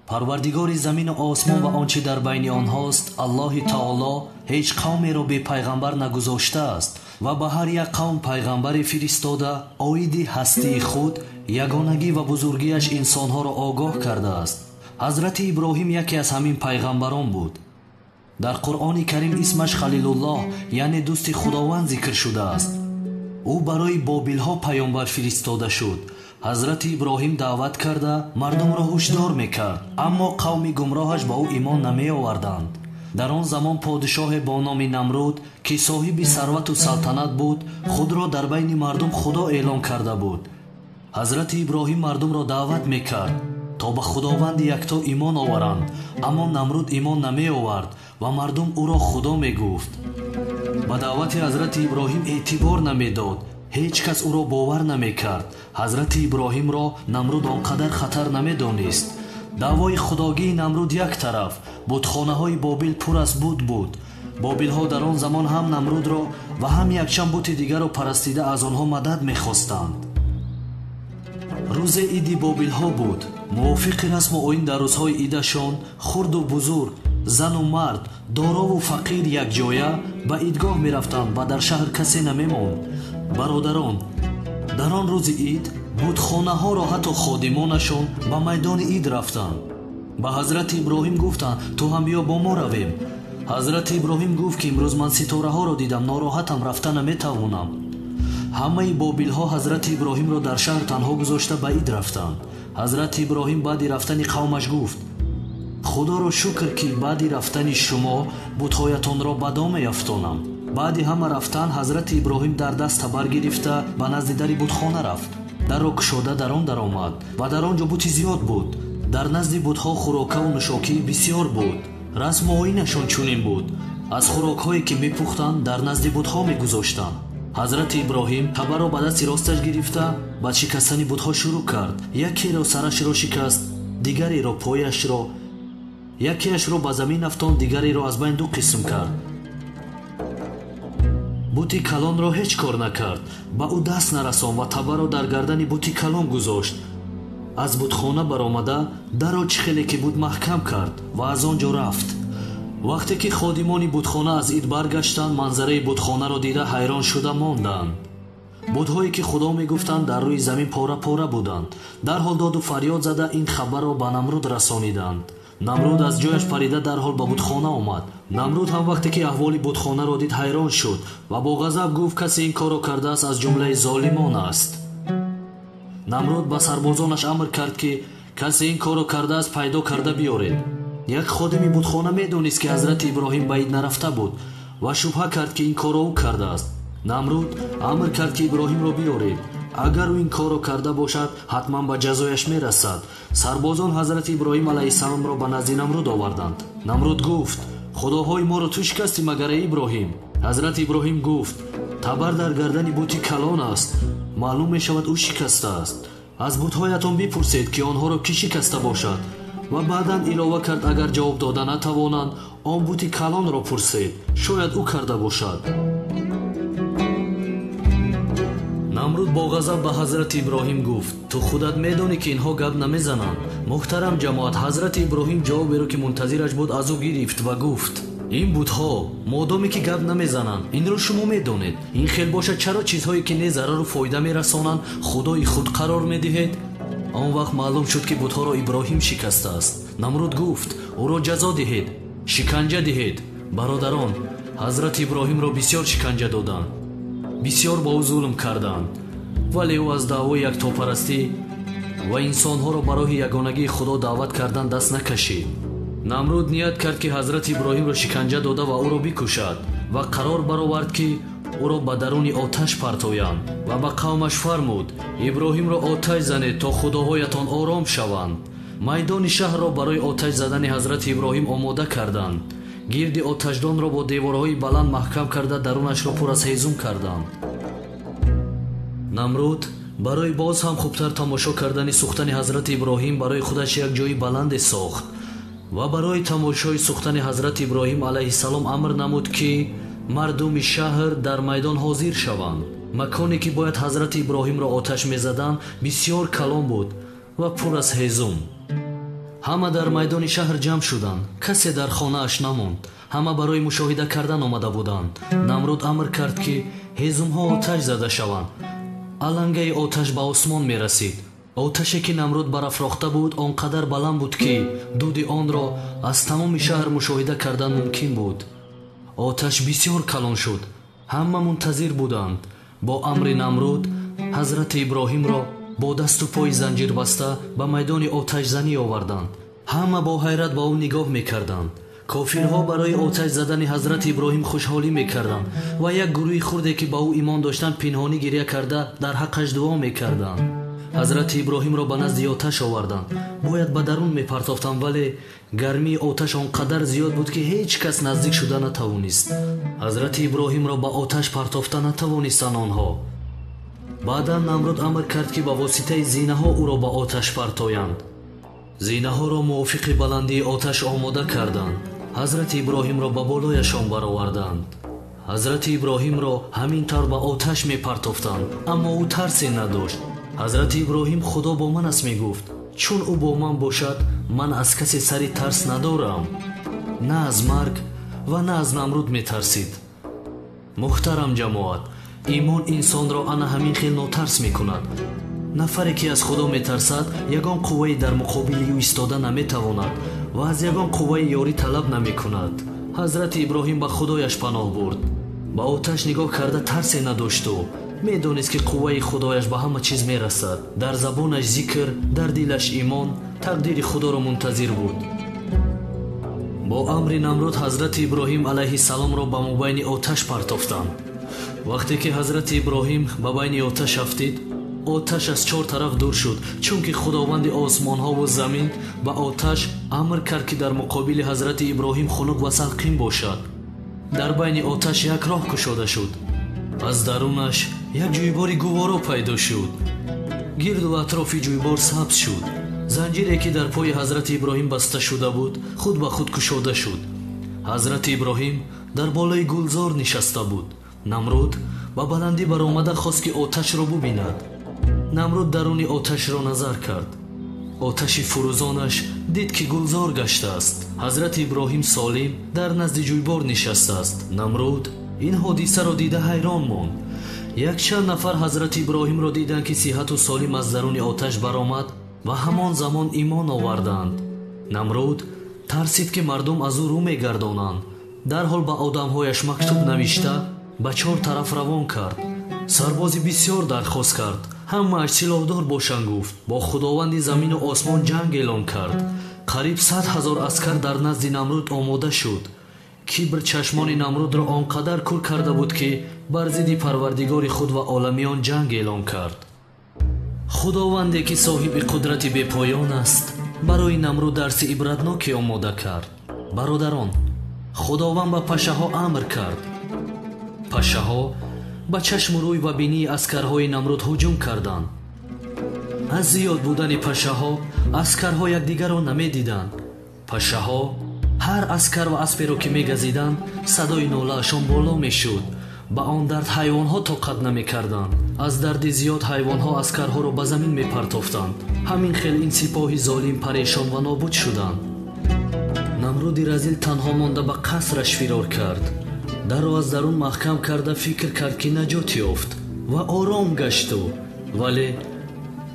Парвардигори замину осмон ва он чӣ дар байни онҳост, Аллоҳи таоло ҳеҷ қавмеро бе пайғамбар нагузоштааст ва ба ҳар як қавм пайғамбаре фиристода, оиди ҳастии худ, ягонагӣ ва бузургиаш инсонҳоро огоҳ кардааст. Ҳазрати Иброҳим яке аз ҳамин пайғамбарон буд. Дар Қуръони Карим исмаш Халилуллоҳ, яъне дӯсти Худованд зикр шудааст. Ӯ барои бобилҳо паёмбар фиристода шуд. Ҳазрати Иброҳим даъват карда мардумро ҳушдор мекард, аммо қавми гумроҳаш ба ӯ имон намеоварданд. Дар он замон подишоҳе бо номи Намруд, ки соҳиби сарвату салтанат буд, худро дар байни мардум худо эълон карда буд. Ҳазрати Иброҳим мардумро даъват мекард, то ба Худованди якто имон оваранд, аммо Намруд имон намеовард ва мардум ӯро худо мегуфт. Ба даъвати ҳазрати Иброҳим эътибор намедод, ҳеҷ кас ӯро бовар намекард. Ҳазрати Иброҳимро Намруд он қадар хатар намедонист. Даъвои худогии Намруд як тараф, бутхонаҳои Бобил пур аз бут буд. Бобилҳо дар он замон ҳам Намрудро ва ҳам якчанд бути дигарро парастида аз онҳо мадад мехостанд. Рӯзе иди бобилҳо буд. Мувофиқи расму оин дар рӯзҳои идашон хурду бузург, зану мард, дорову фақир якҷоя ба идгоҳ мерафтанд ва дар шаҳр касе намемонд. Бародарон, дар он рӯзи ид бутхонаҳоро ҳатто ходимонашон ба майдони ид рафтанд. Ба ҳазрати Иброҳим гуфтанд: ту ҳам биё бо мо равем. Ҳазрати Иброҳим гуфт ки имрӯз ман ситораҳоро дидам, нороҳатам, рафта наметавонам. Ҳамаи бобилҳо ҳазрати Иброҳимро дар шаҳр танҳо гузошта ба ид рафтанд. Ҳазрати Иброҳим баъди рафтани қавмаш гуфт: худоро шукр ки баъди рафтани шумо бутҳоятонро ба дом меафтонам. Баъди ҳама рафтан ҳазрати Иброҳим дар даст табар гирифта ба назди дари бутхона рафт. Дарро кушода дар он даромад ва дар он ҷо бути зиёд буд. Дар назди бутҳо хӯрокаву нӯшокии бисёр буд. Расму оинашон чунин буд: аз хӯрокҳое ки мепухтанд дар назди бутҳо мегузоштанд. Ҳазрати Иброҳим табарро ба дасти росташ гирифта ба шикастани бутҳо шурӯъ кард. Якеро сарашро шикаст, дигареро пояшро, якеашро ба замин афтонд, дигареро аз байн ду қисм кард. Бути калонро ҳеҷ кор накард, ба ӯ даст нарасон ва табарро дар гардани бути калон гузошт. Аз бутхона баромада дарро чӣ хеле ки буд маҳкам кард ва аз он ҷо рафт. Вақте ки ходимони бутхона аз ид баргаштанд, манзараи бутхонаро дида ҳайрон шуда монданд. Бутҳое ки худо мегуфтанд дар рӯи замин пора-пора буданд. Дарҳол доду фарёд зада ин хабарро ба Намруд расониданд. Намруд аз ҷояш парида дарҳол ба бутхона омад. Намруд ҳам вақте ки аҳволи бутхонаро дид ҳайрон шуд ва бо ғазаб гуфт: касе ин корро кардааст аз ҷумлаи золимон аст. Намруд ба сарбозонаш амр кард ки касе ин корро кардааст пайдо карда биёред. Як ходими бутхона медонист ки ҳазрати Иброҳим ба ид нарафта буд ва шубҳа кард ки ин корро ӯ кардааст. Намруд амр кард ки Иброҳимро биёред. Агар ӯ ин корро карда бошад, ҳатман ба ҷазояш мерасад. Сарбозон ҳазрати Иброҳим алайҳиссаломро ба назди Намруд оварданд. Намруд гуфт: худоҳои моро ту шикастӣ магар эй Иброҳим? Ҳазрати Иброҳим гуфт: табар дар гардани бути калон аст, маълум мешавад ӯ шикастааст. Аз бутҳоятон бипурсед ки онҳоро кӣ шикаста бошад. Ва баъдан илова кард: агар ҷавоб дода натавонанд, он бути калонро пурсед, шояд ӯ карда бошад. Намруд бо ғазаб ба ҳазрати Иброҳим гуфт: ту худат медонӣ ки инҳо гап намезананд. Муҳтарам ҷамоат, ҳазрати Иброҳим ҷавоберо ки мунтазираш буд аз ӯ гирифт ва гуфт: ин бутҳо модоме ки гап намезананд, инро шумо медонед. Ин хел бошад, чаро чизҳое ки не зарару фоида мерасонанд худои худ қарор медиҳед? Он вақт маълум шуд ки бутҳоро Иброҳим шикастааст. Намруд гуфт: ӯро ҷазо диҳед, шиканҷа диҳед. Бародарон, ҳазрати Иброҳимро бисёр шиканҷа доданд, бисёр ба ӯ зулм карданд, вале ӯ аз даъвои яктопарастӣ ва инсонҳоро ба роҳи ягонагии Худо даъват кардан даст накашид. Намруд ният кард ки ҳазрати Иброҳимро шиканҷа дода ва ӯро бикушад ва қарор баровард ки ӯро ба даруни оташ партоянд ва ба қавмаш фармуд: Иброҳимро оташ занед то худоҳоятон ором шаванд. Майдони шаҳрро барои оташ задани ҳазрати Иброҳим омода карданд. Гирди оташдонро бо деворҳои баланд маҳкам карда дарунашро пур аз ҳезум карданд. Намруд барои боз ҳам хубтар тамошо кардани сӯхтани ҳазрати Иброҳим барои худаш як ҷои баланде сохт ва барои тамошои сӯхтани ҳазрати Иброҳим алайҳиссалом амр намуд ки мардуми шаҳр дар майдон ҳозир шаванд. Маконе ки бояд ҳазрати Иброҳимро оташ мезаданд бисёр калон буд ва пур аз ҳезум. Ҳама дар майдони шаҳр ҷамъ шуданд, касе дар хонааш намонд. Ҳама барои мушоҳида кардан омада буданд. Намруд амр кард ки ҳезумҳо оташ зада шаванд. Алангаи оташ ба осмон мерасид. Оташе ки Намруд барафрохта буд он қадар баланд буд ки дуди онро аз тамоми шаҳр мушоҳида кардан мумкин буд. Оташ бисёр калон шуд. Ҳама мунтазир буданд. Бо амри Намруд ҳазрати Иброҳимро бо дасту пои занҷирбаста ба майдони оташзанӣ оварданд. Ҳама бо ҳайрат ба ӯ нигоҳ мекарданд. Кофирҳо барои оташ задани ҳазрати Иброҳим хушҳолӣ мекарданд ва як гурӯҳи хурде ки ба ӯ имон доштанд пинҳонӣ гиря карда дар ҳаққаш дуо мекарданд. Ҳазрати Иброҳимро ба назди оташ оварданд. Бояд ба дарун мепартофтанд, вале гармии оташ он қадар зиёд буд ки ҳеҷ кас наздик шуда натавонист. Ҳазрати Иброҳимро ба оташ партофта натавонистанд онҳо. Баъдан Намруд амр кард ки ба воситаи зинаҳо ӯро ба оташ партоянд. Зинаҳоро мувофиқи баландии оташ омода карданд. Ҳазрати Иброҳимро ба болояшон бароварданд. Ҳазрати Иброҳимро ҳамин тавр ба оташ мепартофтанд, аммо ӯ тарсе надошт. Ҳазрати Иброҳим худо бо ман аст мегуфт. Чун ӯ бо ман бошад, ман аз касе сари тарс надорам. На аз марг ва на аз Намруд метарсид. Муҳтарам ҷамоат, имон инсонро ана ҳамин хел нотарс мекунад. Нафаре ки аз худо метарсад, ягон қуввае дар муқобили ӯ истода наметавонад ва аз ягон қувваи ёрӣ талаб намекунад. Ҳазрати Иброҳим ба худояш паноҳ бурд. Ба оташ нигоҳ карда тарсе надошту медонист, ки қувваи худояш ба ҳама чиз мерасад. Дар забонаш зикр, дар дилаш имон, тақдири худоро мунтазир буд. Бо амри Намруд ҳазрати Иброҳим алайҳиссаломро ба мобайни оташ партофтанд. Вақте ки ҳазрати Иброҳим ба байни оташ афтид, оташ аз чор тараф дур шуд, чунки худованди осмонҳову замин ба оташ амр кард, ки дар муқобили ҳазрати Иброҳим хунук ва салқин бошад. Дар байни оташ як роҳ кушода шуд. Аз дарунаш як ҷӯйбори гуворо пайдо шуд. Гирду атрофи ҷӯйбор сабз шуд. Занҷире ки дар пои ҳазрати Иброҳим баста шуда буд, худ ба худ кушода шуд. Ҳазрати Иброҳим дар болои гулзор нишаста буд. Намруд ба баландӣ баромада хост, ки оташро бубинад. Намруд даруни оташро назар кард. Оташи фурӯзонаш дид, ки гулзор гаштааст. Ҳазрати Иброҳим солим дар назди ҷӯйбор нишастааст. Намруд ин ҳодисаро дида ҳайрон монд. Якчанд нафар ҳазрати Иброҳимро диданд, ки сиҳату солим аз даруни оташ баромад ва ҳамон замон имон оварданд. Намруд тарсид, ки мардум аз ӯ рӯ мегардонанд. Дарҳол ба одамҳояш мактуб навишта ба чор тараф равон кард. Сарбози бисёр дархост кард. Ҳамааш силоҳдор бошанд, гуфт. Бо худованди замину осмон ҷанг эълон кард. Қариб 100 000 аскар дар назди Намруд омода шуд. Кибр чашмони Намрудро он қадар кур карда буд, ки бар зидди парвардигори худ ва оламиён ҷанг эълон кард. Худованде ки соҳиби қудрати бепоён аст, барои Намруд дарси ибратноке омода кард. Бародарон, худованд ба пашаҳо амр кард. Пашаҳо ба чашму рӯй ва бинии аскарҳои Намруд ҳуҷум карданд. Аз зиёд будани пашаҳо аскарҳо якдигарро намедиданд. Пашаҳо ҳар аскар ва асперо ки мегазиданд, садои нолаашон боло мешуд. Ба он дард ҳайвонҳо тоқат намекарданд. Аз дарди зиёд ҳайвонҳо аскарҳоро ба замин мепартофтанд. Ҳамин хел ин сипоҳи золим парешон ва нобуд шуданд. Намруди разил танҳо монда ба қасраш фирор кард. Дарро аз дарун маҳкам карда фикр кард, ки наҷот ёфт ва ором гашту, вале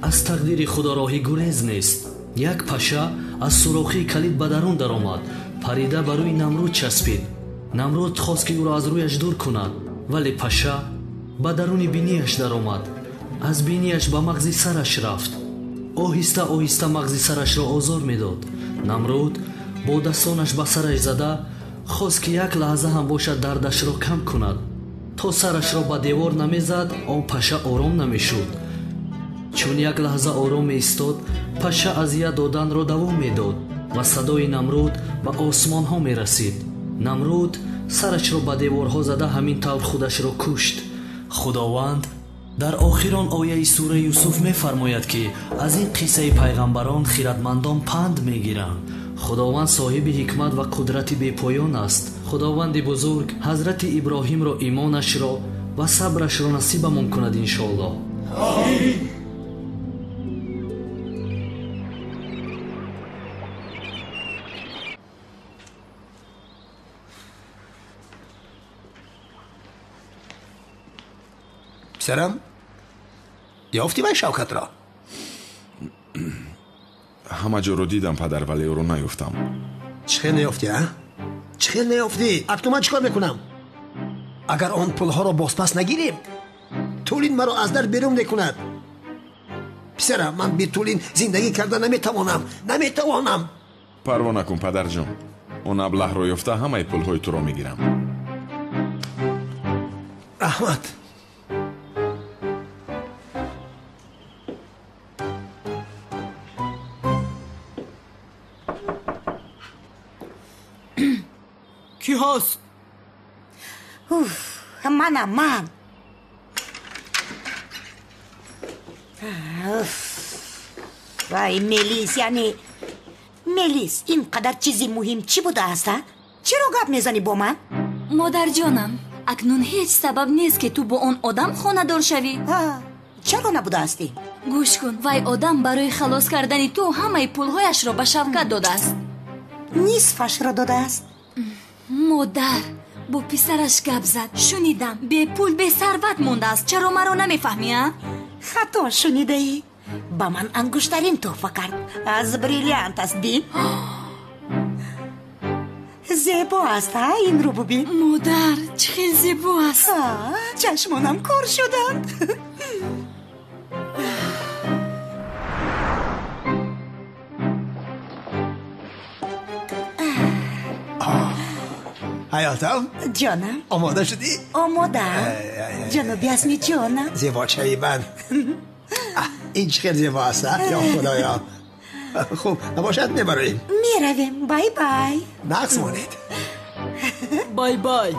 аз тақдири худо роҳи гурез нест. Як паша аз сурохии калид ба дарун даромад, парида ба рӯи Намруд часпид. Намруд хост, ки ӯро аз рӯяш дур кунад, вале паша ба даруни бинияш даромад. Аз бинияш ба мағзи сараш рафт. Оҳиста оҳиста мағзи сарашро озор медод. Намруд бо дастонаш ба сараш зада хост, ки як лаҳза ҳам бошад дардашро кам кунад. То сарашро ба девор намезад, он паша ором намешуд. Чун як лаҳза ором меистод, паша азият доданро давом медод ва садои Намруд ба осмонҳо мерасид. Намруд сарашро ба деворҳо зада ҳамин тавр худашро кушт. Худованд дар охирон ояи сураи Юсуф мефармояд, ки аз ин қиссаи пайғамбарон хиратмандон панд мегиранд. Худованд соҳиби ҳикмат ва қудрати бепоён аст. Худованди бузург ҳазрати Иброҳимро имонашро ва сабрашро насибамон кунад, иншоаллоҳ. Амин. Писарам, ёфтӣ вай Шавкатро? Ҳама ҷоро дидам, падар, вале ӯро наёфтам. Чӣ хел наёфтӣ, а? Чӣ хел наёфтӣ? Акнун ман чӣ кор мекунам? Агар он пулҳоро бозпас нагирем, Тулин маро аз дар берун мекунад. Писарам, ман бе Тулин зиндагӣ карда наметавонам, наметавонам. Парво накун, падарҷон. Он аблаҳро ёфта ҳамаи пулҳои туро мегирам. Раҳмат. Ки ҳаст? Уф, манам, ман. Уф. Вай, Мелис, яъне Мелис, ин қадар чизи муҳим чӣ будааст, а? Чаро гап мезанӣ бо ман? Модарҷонам, акнун ҳеҷ сабаб нест, ки ту бо он одам хонадор шавӣ. Чаро набудаастӣ? Гӯш кун, вай одам барои халос кардани ту ҳамаи пулҳояшро ба Шавкат додааст. Нисфашро додааст. Модар бо писараш гап зад. Шунидам, бепул бесарват мондааст. Чаро маро намефаҳмӣ, а? Хато шунидаӣ. Ба ман ангуштарин тӯҳфа кард. Аз бриллиант аст, бин. Зебо аст, ҳа, инро бубин. Модар, чӣ хел зебо аст. Чашмонам кор шуданд. Ҳаётам? Ҷонам. Омода шудӣ? Омодаам. Ҷаноби Азми, ҷонам. Зебочаи ман. Ин чӣ хел зебо аст, ё худоё. Хуб, набошад, мебароем. Меравем. Бай бай. Нақс монед. Бай бай.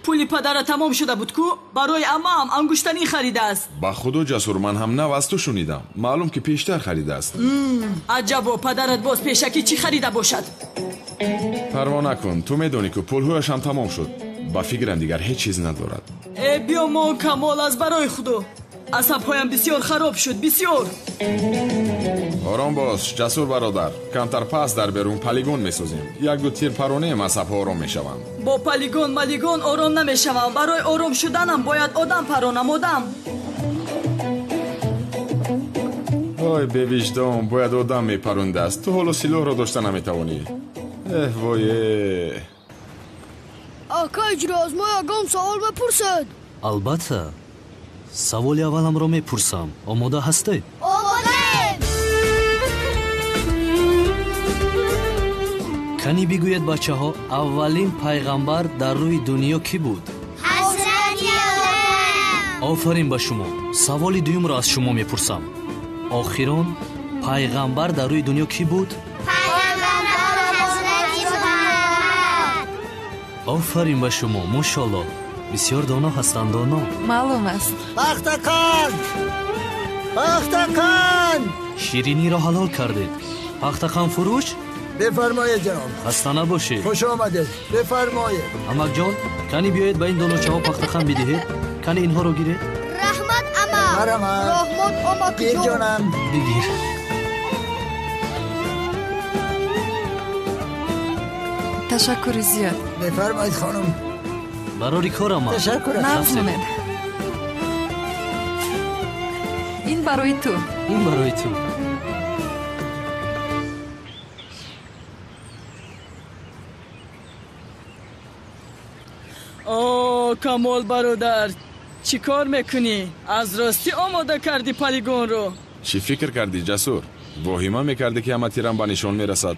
Пули падара тамом шуда буд ку? Барои амаам ангуштанӣ харидааст. Ба худо Ҷасур, ман ҳам нав аз ту шунидам. Маълум ки пештар харидааст. Аҷабо, падарат боз пешакӣ чӣ харида бошад? Парво накун, ту медонӣ ку пулҳояш ҳам тамом шуд. Ба фикрам дигар ҳеҷ чиз надорад. Э, биё мо Камол, аз барои худо. Асабҳоям бисёр хароб шуд, бисёр. Ором бош, Ҷасур бародар. Камтар пас дар берун полигон месозем. Як-ду тир паронем, асабҳо ором мешаванд. Бо полигон малигон ором намешавам. Барои ором шуданам бояд одам паронам, одам. Ой, бевиҷдон, бояд одам мепарондааст. Ту ҳоло силоҳро дошта наметавонӣ. Эҳ, вой. Ака, иҷро аз мо ягон савол мепурсед? Албатта. Саволи авваламро мепурсам. Омода ҳастед? Омодаем! Кани бигӯед, бачаҳо, аввалин пайғамбар дар рӯи дунё кӣ буд? Ҳазрати Одам! Офарин ба шумо. Саволи дуюмро аз шумо мепурсам. Охирон пайғамбар дар рӯи дунё кӣ буд? Пайғамбар Ҳазрати Муҳаммад! Офарин ба шумо, мошалло. Бисёр доно ҳастанд, доно. Маълум аст. Пахтақан! Пахтақан! Шириниро ҳалол кардед. Пахтақан фурӯш? Бифармоед, ҷаноб. Хаста набошед. Хуш омадед. Бифармоед. Амакҷон, кани биёед ба ин доначаҳо пахтақан бидиҳед. Кани инҳоро гиред. Раҳмат, ама. Марҳамат. Раҳмат, амакҷон. Гир, ҷонам. Бигир. Ташаккури зиёд. Бифармоед, хонум. Барори кор, ама. Ташаккур. Нағз монед. Ин барои ту. Ин барои ту. О, Камол бародар, чӣ кор мекунӣ? Аз ростӣ омода кардӣ полигонро? Чӣ фикр кардӣ, Ҷасур? Воҳима мекардӣ, ки ҳама тирам ба нишон мерасад.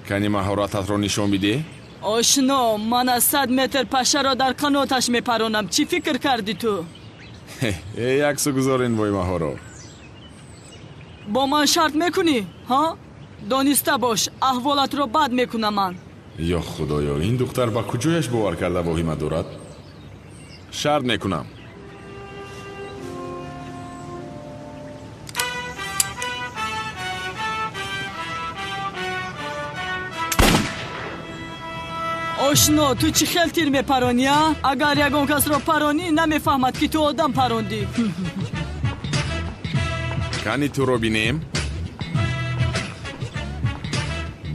Кани маҳорататро нишон бидеҳ? Ошно, ман аз 100 метр пашаро дар қаноташ мепаронам. Чӣ фикр кардӣ ту? Э, яксу гузор ин воҳимаҳоро. Бо ман шарт мекунӣ, ҳа? Дониста бош, аҳволатро бад мекунам ман. Ё худоё, ин духтар ба куҷояш бовар карда воҳима дорад? Шарт мекунам. Ошно, ту чӣ хел тир мепаронӣ, а? Агар ягон касро паронӣ, намефаҳмад, ки ту одам парондӣ. Кани туро бинем?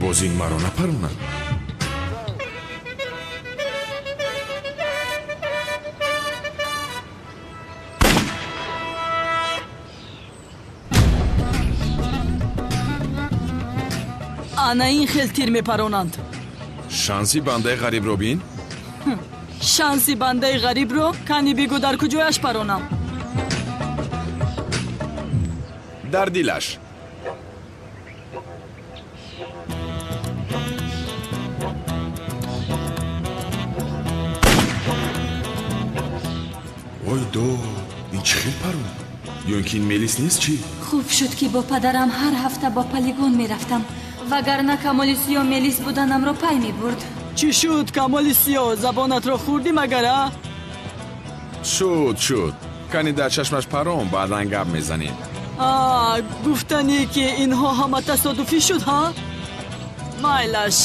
Боз ин маро напаронад. Ана ин хел тир мепаронанд. Шанси бандаи ғарибро бин? Шанси бандаи ғарибро? Кани бигӯ, дар куҷояш паронам? Дар дилаш. Ой до, ин чӣ хел парон? Ё ин ки ин мелис нест чӣ? Хуб шуд, ки бо падарам ҳар ҳафта бо полигон мерафтам. Вагарна Камоли Сиё мелис буданамро пай мебурд. Чӣ шуд, Камоли Сиё? Забонатро хӯрдӣ магар, а? Шуд, шуд. Кани дар чашмаш парон, баъдан гап мезанем. А, гуфтанӣ, ки инҳо ҳама тасодуфӣ шуд, ҳа? Майлаш.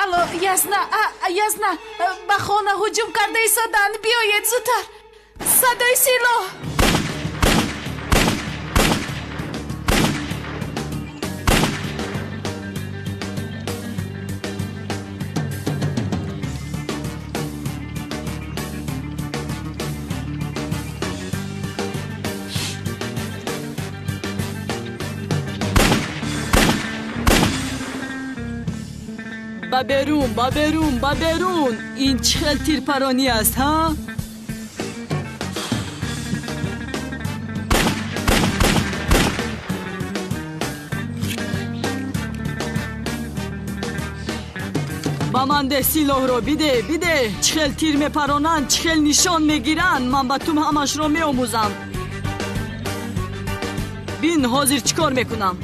Алло, Ясна, Ясна, ба хона ҳуҷум карда истоданд. Биёед зудтар. Садои силоҳ. Ба берун, ба берун, ба берун! Ин чӣ хел тирпаронӣ аст, ҳа? Ба ман деҳ силоҳро, бидеҳ, бидеҳ! Чӣ хел тир мепаронанд, чӣ хел нишон мегиранд, ман ба ту ҳамашро меомӯзам. Бин, ҳозир чӣ кор мекунам.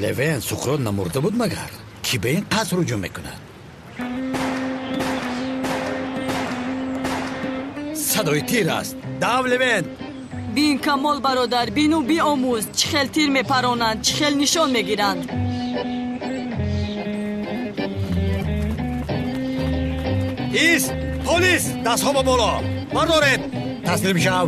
Левен Суқрот намурда буд магар? Ки ба ин қаср ҳуҷум мекунад? Садои тир аст. Дав, Левен! Бин, Камол бародар, бину биомӯз, чӣ хел тир мепаронанд, чӣ хел нишон мегиранд. Ист! Полис! Дастҳо ба боло! Бардоред! Таслим шав!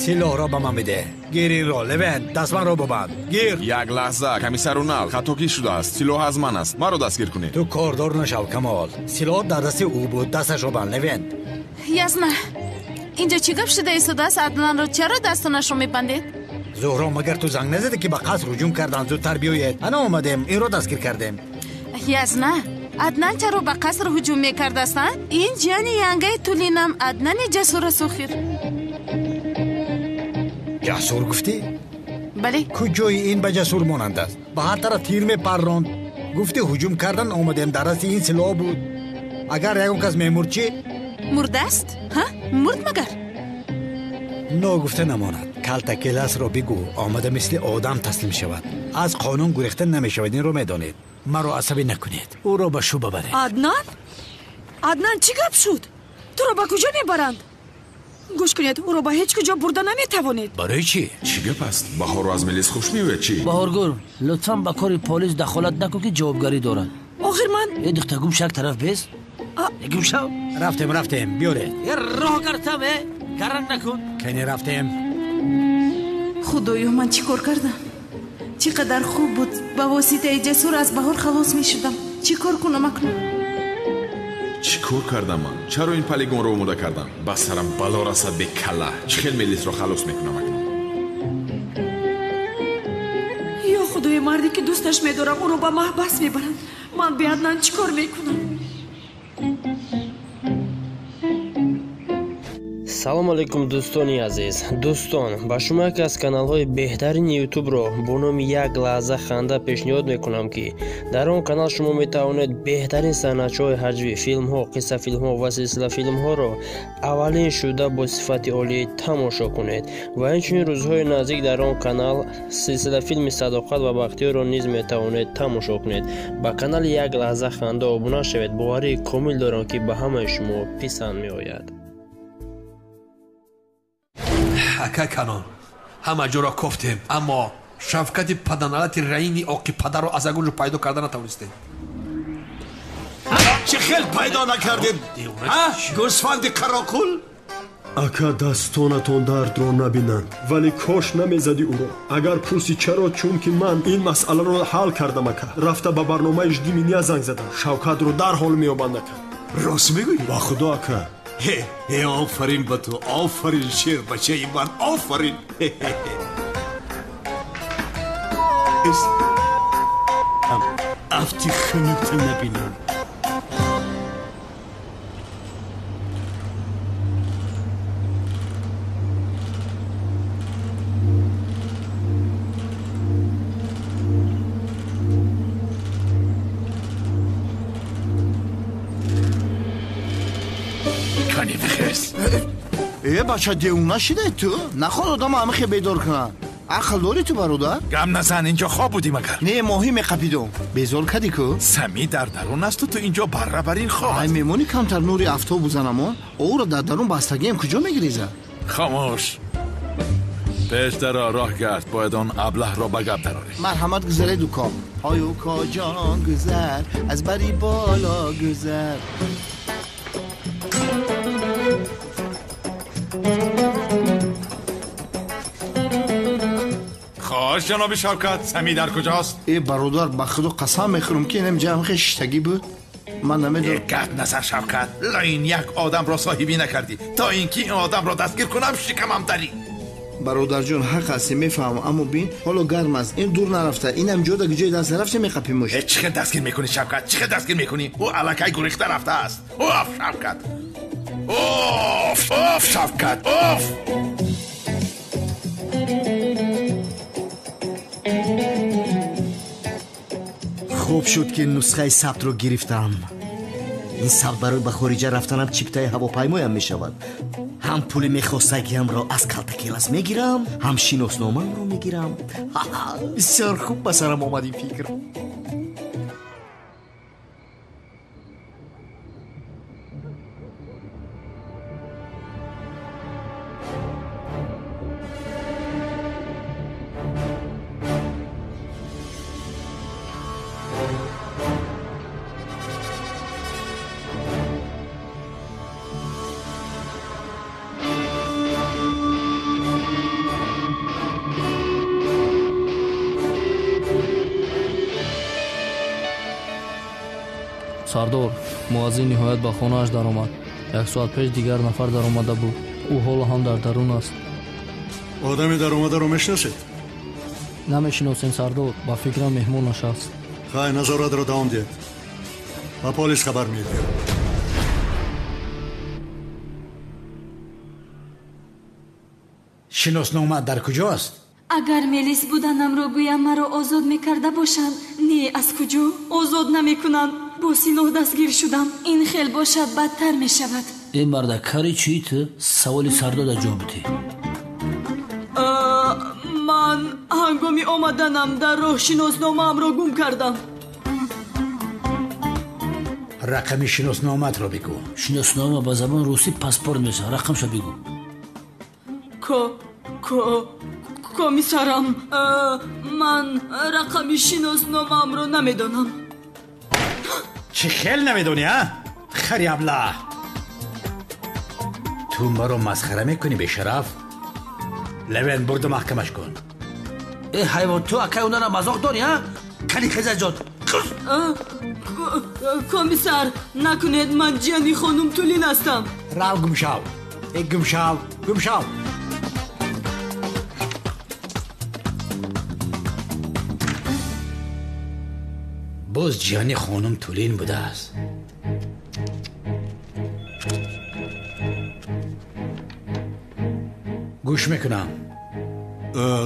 Силоҳро ба ман бидеҳ. Гир инро, Левен, дастманро бубанд. Гир! Як лаҳза, комиссар Унал, хатокӣ шудааст. Силоҳ аз ман аст. Маро дастгир кунед. Ту кордор нашав, Камол. Силоҳ дар дасти ӯ буд, дасташро банд, Левен. Ясна, инҷо чӣ гап шуда истодааст? Аднанро чаро дастонашро мебандед? Зуҳро, магар ту занг назадӣ, ки ба қаср ҳуҷум карданд? Зудтар биёед. Ана омадем, инро дастгир кардем. Ясна, Аднан чаро ба қаср ҳуҷум мекардааст, а? Ин ҷияни янгаи Тулинам, Аднани ҷасур аст охир. Ҷасур гуфтӣ? Бале. Куҷои ин ба ҷасур монанд аст? Ба ҳар тараф тир мепарронд. Гуфтӣ ҳуҷум кардан омадем, дар дасти ин силоҳ буд. Агар ягон кас мемурд чӣ? Мурдааст? Ҳа? Мурд магар? Ногуфта намонад. Калтакеласро бигӯ, омада мисли одам таслим шавад. Аз қонун гурехта намешавад, инро медонед. Маро асабӣ накунед. Ӯро ба шӯъба баред. Аднан? Аднан, чӣ гап шуд? Туро ба куҷо мебаранд? Гӯш кунед, ӯро ба ҳеҷ куҷо бурда наметавонед. Барои чӣ? Чӣ гап аст? Баҳорро аз милис хуш меояд чӣ? Баҳоргул, лутфан ба кори полис дахолат накун, ки ҷавобгарӣ дорад. Охир ман э духта, гум шак тараф бес. Гум шав. Рафтем, рафтем, биёред. Э роҳ картам, э гаранг накун. Кани рафтем. Худоё, ман чӣ кор кардам? Чӣ қадар хуб буд, ба воситаи ҷасур аз баҳор халос мешудам. Чӣ кор кунам акнун? Чӣ кор кардам ман? Чаро ин полигонро омода кардам? Ба сарам бало расад бекалла. Чӣ хел милисро халос мекунам акнун? Ё худои, марде ки дӯсташ медорам, ӯро ба маҳбас мебаранд. Ман бе Аднан чӣ кор мекунам? Салом алейкум, дӯстони азиз. Дӯстон, ба шумо яке аз каналҳои беҳтарини ютубро бо номи Як лаҳза ханда пешниҳод мекунам, ки дар он канал шумо метавонед беҳтарин санъатчаҳои ҳаҷвӣ, филмҳо, қиссафилмҳо ва силсилафилмҳоро аввалин шуда бо сифати олӣ тамошо кунед. Ва инчунин рӯзҳои наздик дар он канал силсилафилми Садоқат ва Бахтиёрро низ метавонед тамошо кунед. Ба канали Як лаҳза ханда обуна шавед. Боварии комил дорам, ки ба ҳамаи шумо писанд меояд. Ака Канон, ҳама ҷоро кофтем, аммо шафқати паданалати раини оқи падарро аз ягон ҷо пайдо карда натавонистем. Чӣ хел пайдо накардед? Гӯсфанди қароқул? Ака, дастонатон дардро набинанд, вале кош намезадӣ ӯро. Агар пурсӣ чаро, чунки ман ин масъаларо ҳал кардам, ака. Рафта ба барномаи Жди меня занг задам. Шавкатро дарҳол меёбанд, ака. Рост мегӯӣ? Ба худо, ака. Э, офарин ба ту, офарин, шербачаи ман, офарин. Афти хунукта набинам. Э, бача, девона шидай ту? Наход одама ҳамихе бедор кунад. Ақл дорӣ ту бародар? Гам назан, инҷо хоб будӣ магар? Не, моҳӣ меқапидум. Безор кардӣ ку? Сами дар дарун аст, ту инҷо барра бар ин хоб. Ай мемонӣ камтар нури афтоб бузанамон? Ӯро дар дарун бастагиам куҷо мегиреза? Хомӯш. Пеш даро роҳ гард, бояд он аблаҳро ба гап дарорӣ. Марҳамат гузаред уко. Ой уко ҷон гузар, аз бари боло гузар. Хош ҷаноби Шавкат, Сами дар куҷост? Э бародар, ба худо қасам мехӯрам ки инам ҷамъ хештагӣ буд. Ман намедонам. Гап назар Шавкат, лайн як одамро соҳибӣ накардӣ. То ин ки ин одамро дастгир кунам, шикамам дарӣ. Бародарҷон, ҳақ ҳастӣ, мефаҳмам, аммо бин, ҳоло гарм аст, ин дур нарафта, инам ҷода ки ҷои даст нарафта меқапимуш. Чӣ хел дастгир мекунӣ Шавкат? Чӣ хел дастгир мекунӣ? Ӯ аллакай гурехта рафтааст. Оф Шавкат! Оф, оф Шавкат, оф! Хуб шуд ки нусхаи сабтро гирифтам. Ин сабт барои ба хориҷа рафтанам чиптаи ҳавопаймоям мешавад. Ҳам пули мехостагиамро аз калтакелас мегирам, ҳам шиносномаамро мегирам. Бисёр хуб ба сарам омад ин фикр. Сардор, муаззин ниҳоят ба хонааш даромад. Як соат пеш дигар нафар даромада буд. Ӯ ҳоло ҳам дар дарун аст. Одами даромадаро мешиносед? Намешиносем сардор, ба фикрам меҳмон нишаст. Хай, назоратро давом диҳед. Ба полис хабар медиҳем. Шиноснома дар куҷост? Агар мелис буданамро гӯям маро озод мекарда бошанд. Не, аз куҷо? Озод намекунанд. Бо силоҳ дастгир шудам. Ин хел бошад бадтар мешавад. Э марда, кари чӣ ту? Саволи сардода ҷавоб бидеҳ. Ман ҳангоми омаданам дар роҳ шиносномаамро гум кардам. Рақами шиносномаатро бигӯ. Шиноснома ба забони русӣ паспорт мешавад. Рақамшо бигӯ. Комиссарам, ман рақами шиносномаамро намедонам. Чӣ хел намедонӣ, а? Хари аблаҳ! Ту маро масхара мекунӣ, бешараф? Левен, бурда маҳкамаш кун. Э ҳайвон, ту акай онара мазоқ дорӣ, а? Кани хезаҷот. Комиссар, накунед, ман ҷияни хонум Тулин ҳастам. Рав гумшав. Э гумшав, гумшав. Боз ҷияни хонум Тулин будааст. Гӯш мекунам.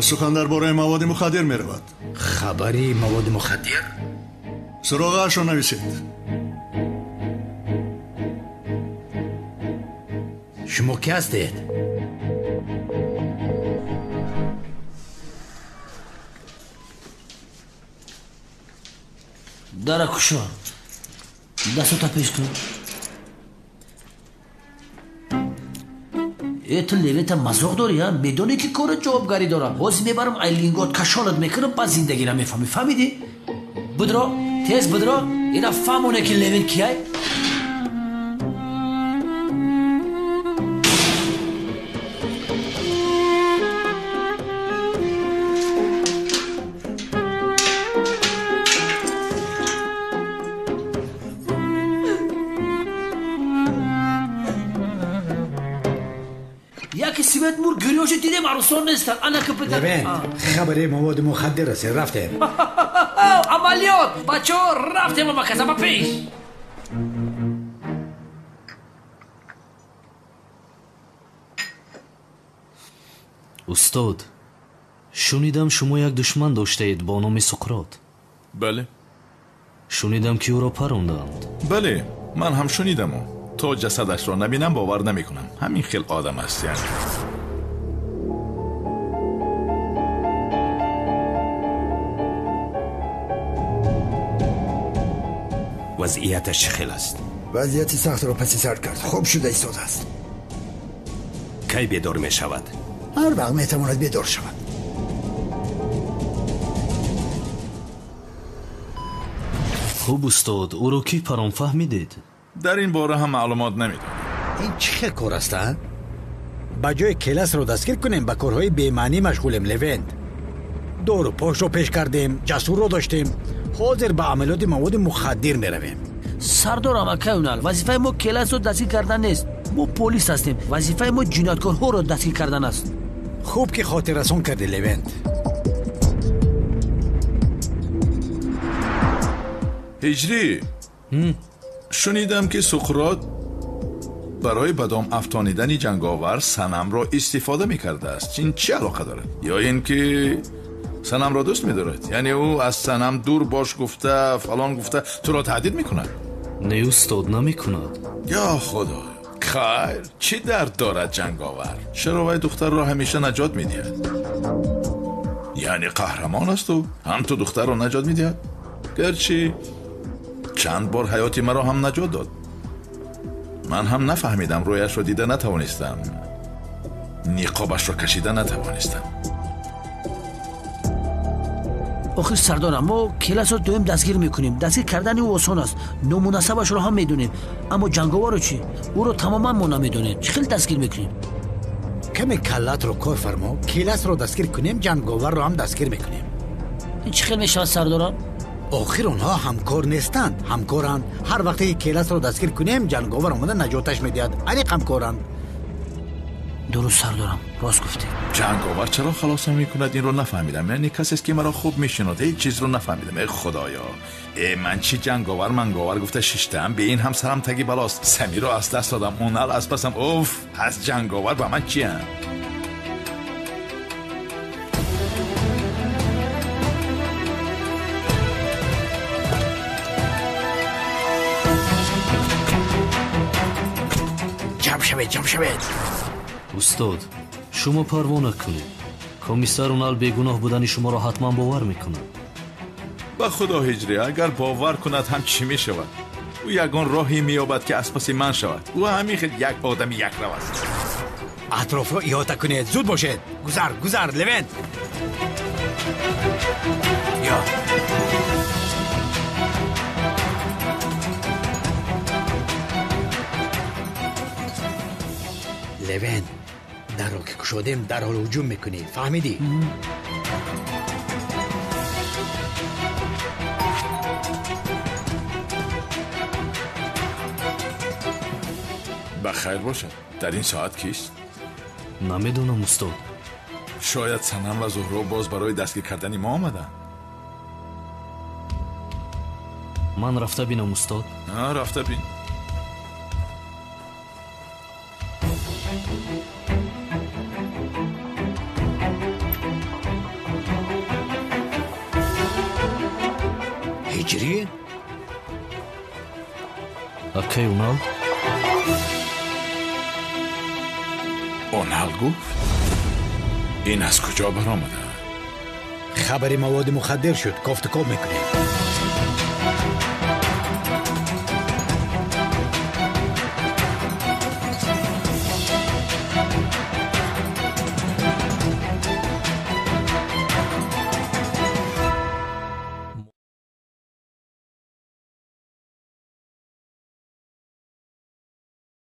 Сухан дар бораи маводи мухаддир меравад. Хабари маводи мухаддир? Суроғаашро нависед. Шумо ки ҳастед? Дара кушо. Дастото пеш кун. Э ту левета мазоқ дорӣ, а? Медонӣ ки кори ҷавобгарӣ дорам. Ҳозир мебарам ай лингот кашолат мекунам, баъд зиндагиро мефаҳмӣ. Фаҳмидӣ? Будро, тез будро. Ина фаҳмоне ки Левин кияй. Гирёши дидем, арӯсон нестанд. Ана ки буда. Левент, хабари маводи мухаддир расид, рафтем. Амалиёт! Бачаҳо, рафтем амаказа ба пеш. Устод, шунидам шумо як душман доштаед бо номи Суқрот. Бале. Шунидам ки ӯро паронданд. Бале, ман ҳам шунидаму. То ҷасадашро набинам бовар намекунам. Ҳамин хел одам аст яъне. Вазъияташ чӣ хел аст? Вазъияти сахтро паси сар кард, хуб шуда истодааст. Кай бедор мешавад? Ҳар вақт метавонад бедор шавад. Хуб устод, ӯро кӣ парон фаҳмидед? Дар ин бора ҳам маълумот намедонам. Ин чӣ хел кор аст, а? Ба ҷои Келасро дастгир кунем, ба корҳои бемаънӣ машғулем, Левент. Дору пошро пеш кардем, ҷасурро доштем. Ҳозир ба амалиёти маводи мухаддир меравем. Сардорам акай Унал, вазифаи мо Келасро дастгир кардан нест. Мо полис ҳастем. Вазифаи мо ҷинояткорҳоро дастгир кардан аст. Хуб ки хотиррасон кардӣ, Левент. Ҳиҷрӣ, шунидам ки Суқрот барои ба дом афтонидани ҷанговар санамро истифода мекардааст. Ин чӣ алоқа дорад? Ё ин ки санамро дӯст медорад? Яъне ӯ аз санам дур бош гуфта, фалон гуфта туро таҳдид мекунад? Не устод, намекунад. Ё худо, хайр, чӣ дард дорад ҷанговар? Чаро вай духтарро ҳамеша наҷот медиҳад? Яъне қаҳрамон аст ӯ, ҳам ту духтарро наҷот медиҳад? Гарчи чанд бор ҳаёти маро ҳам наҷот дод. Ман ҳам нафаҳмидам, рӯяшро дида натавонистам, ниқобашро кашида натавонистам. Охир сардорам, мо Келасро доим дастгир мекунем. Дастгир кардани ӯ осон аст, номунасабашро ҳам медонем. Аммо ҷанговарро чӣ? Ӯро тамоман мо намедонем. Чӣ хел дастгир мекунем? Каме каллатро кор фармо. Келасро дастгир кунем, ҷанговарро ҳам дастгир мекунем. Ин чӣ хел мешавад сардорам? Охир онҳо ҳамкор нестанд, ҳамкоранд. Ҳар вақте ки Келасро дастгир кунем, ҷанговар омада наҷоташ медиҳад. Аниқ ҳамкоранд. Дуруст сардорам, рост гуфтед. Ҷанговар чаро халосам мекунад, инро нафаҳмидам. Яъне касест ки маро хуб мешиносад, ҳеҷ чизро нафаҳмидам. Эй худоё, э ман чӣ ҷанговар манговар гуфта шиштаам, бе ин ҳам сарам таги балост. Самиро аз даст додам, Унал аз пасам. Уф, аз ҷанговар ба ман чиям? Ҷамъ шавед, ҷамъ шавед. Устод, шумо парво накунед. Комиссар Унал бегуноҳ будани шуморо ҳатман бовар мекунад. Ба худо ҳиҷрӣ, агар бовар кунад ҳам чӣ мешавад? Ӯ ягон роҳе меёбад ки аз паси ман шавад. Ӯ ҳамин хел як одами якрав аст. Атрофро иҳота кунед, зуд бошед. Гузар, гузар, Левент. Ё. Левент, дарро ки кушодем, дарҳол ҳуҷум мекунӣ. Фаҳмидӣ? Ба хайр бошад. Дар ин соат кист? Намедонам устод. Шояд Санам ва Зуҳро боз барои дастгир кардани мо омаданд. Ман рафта бинам устод? Рафта бин. Ҳиҷрӣ? Акай Унал? Унал гуфт? Ин аз куҷо баромада? Хабари маводи мухаддир шуд, кофтукоб мекунем.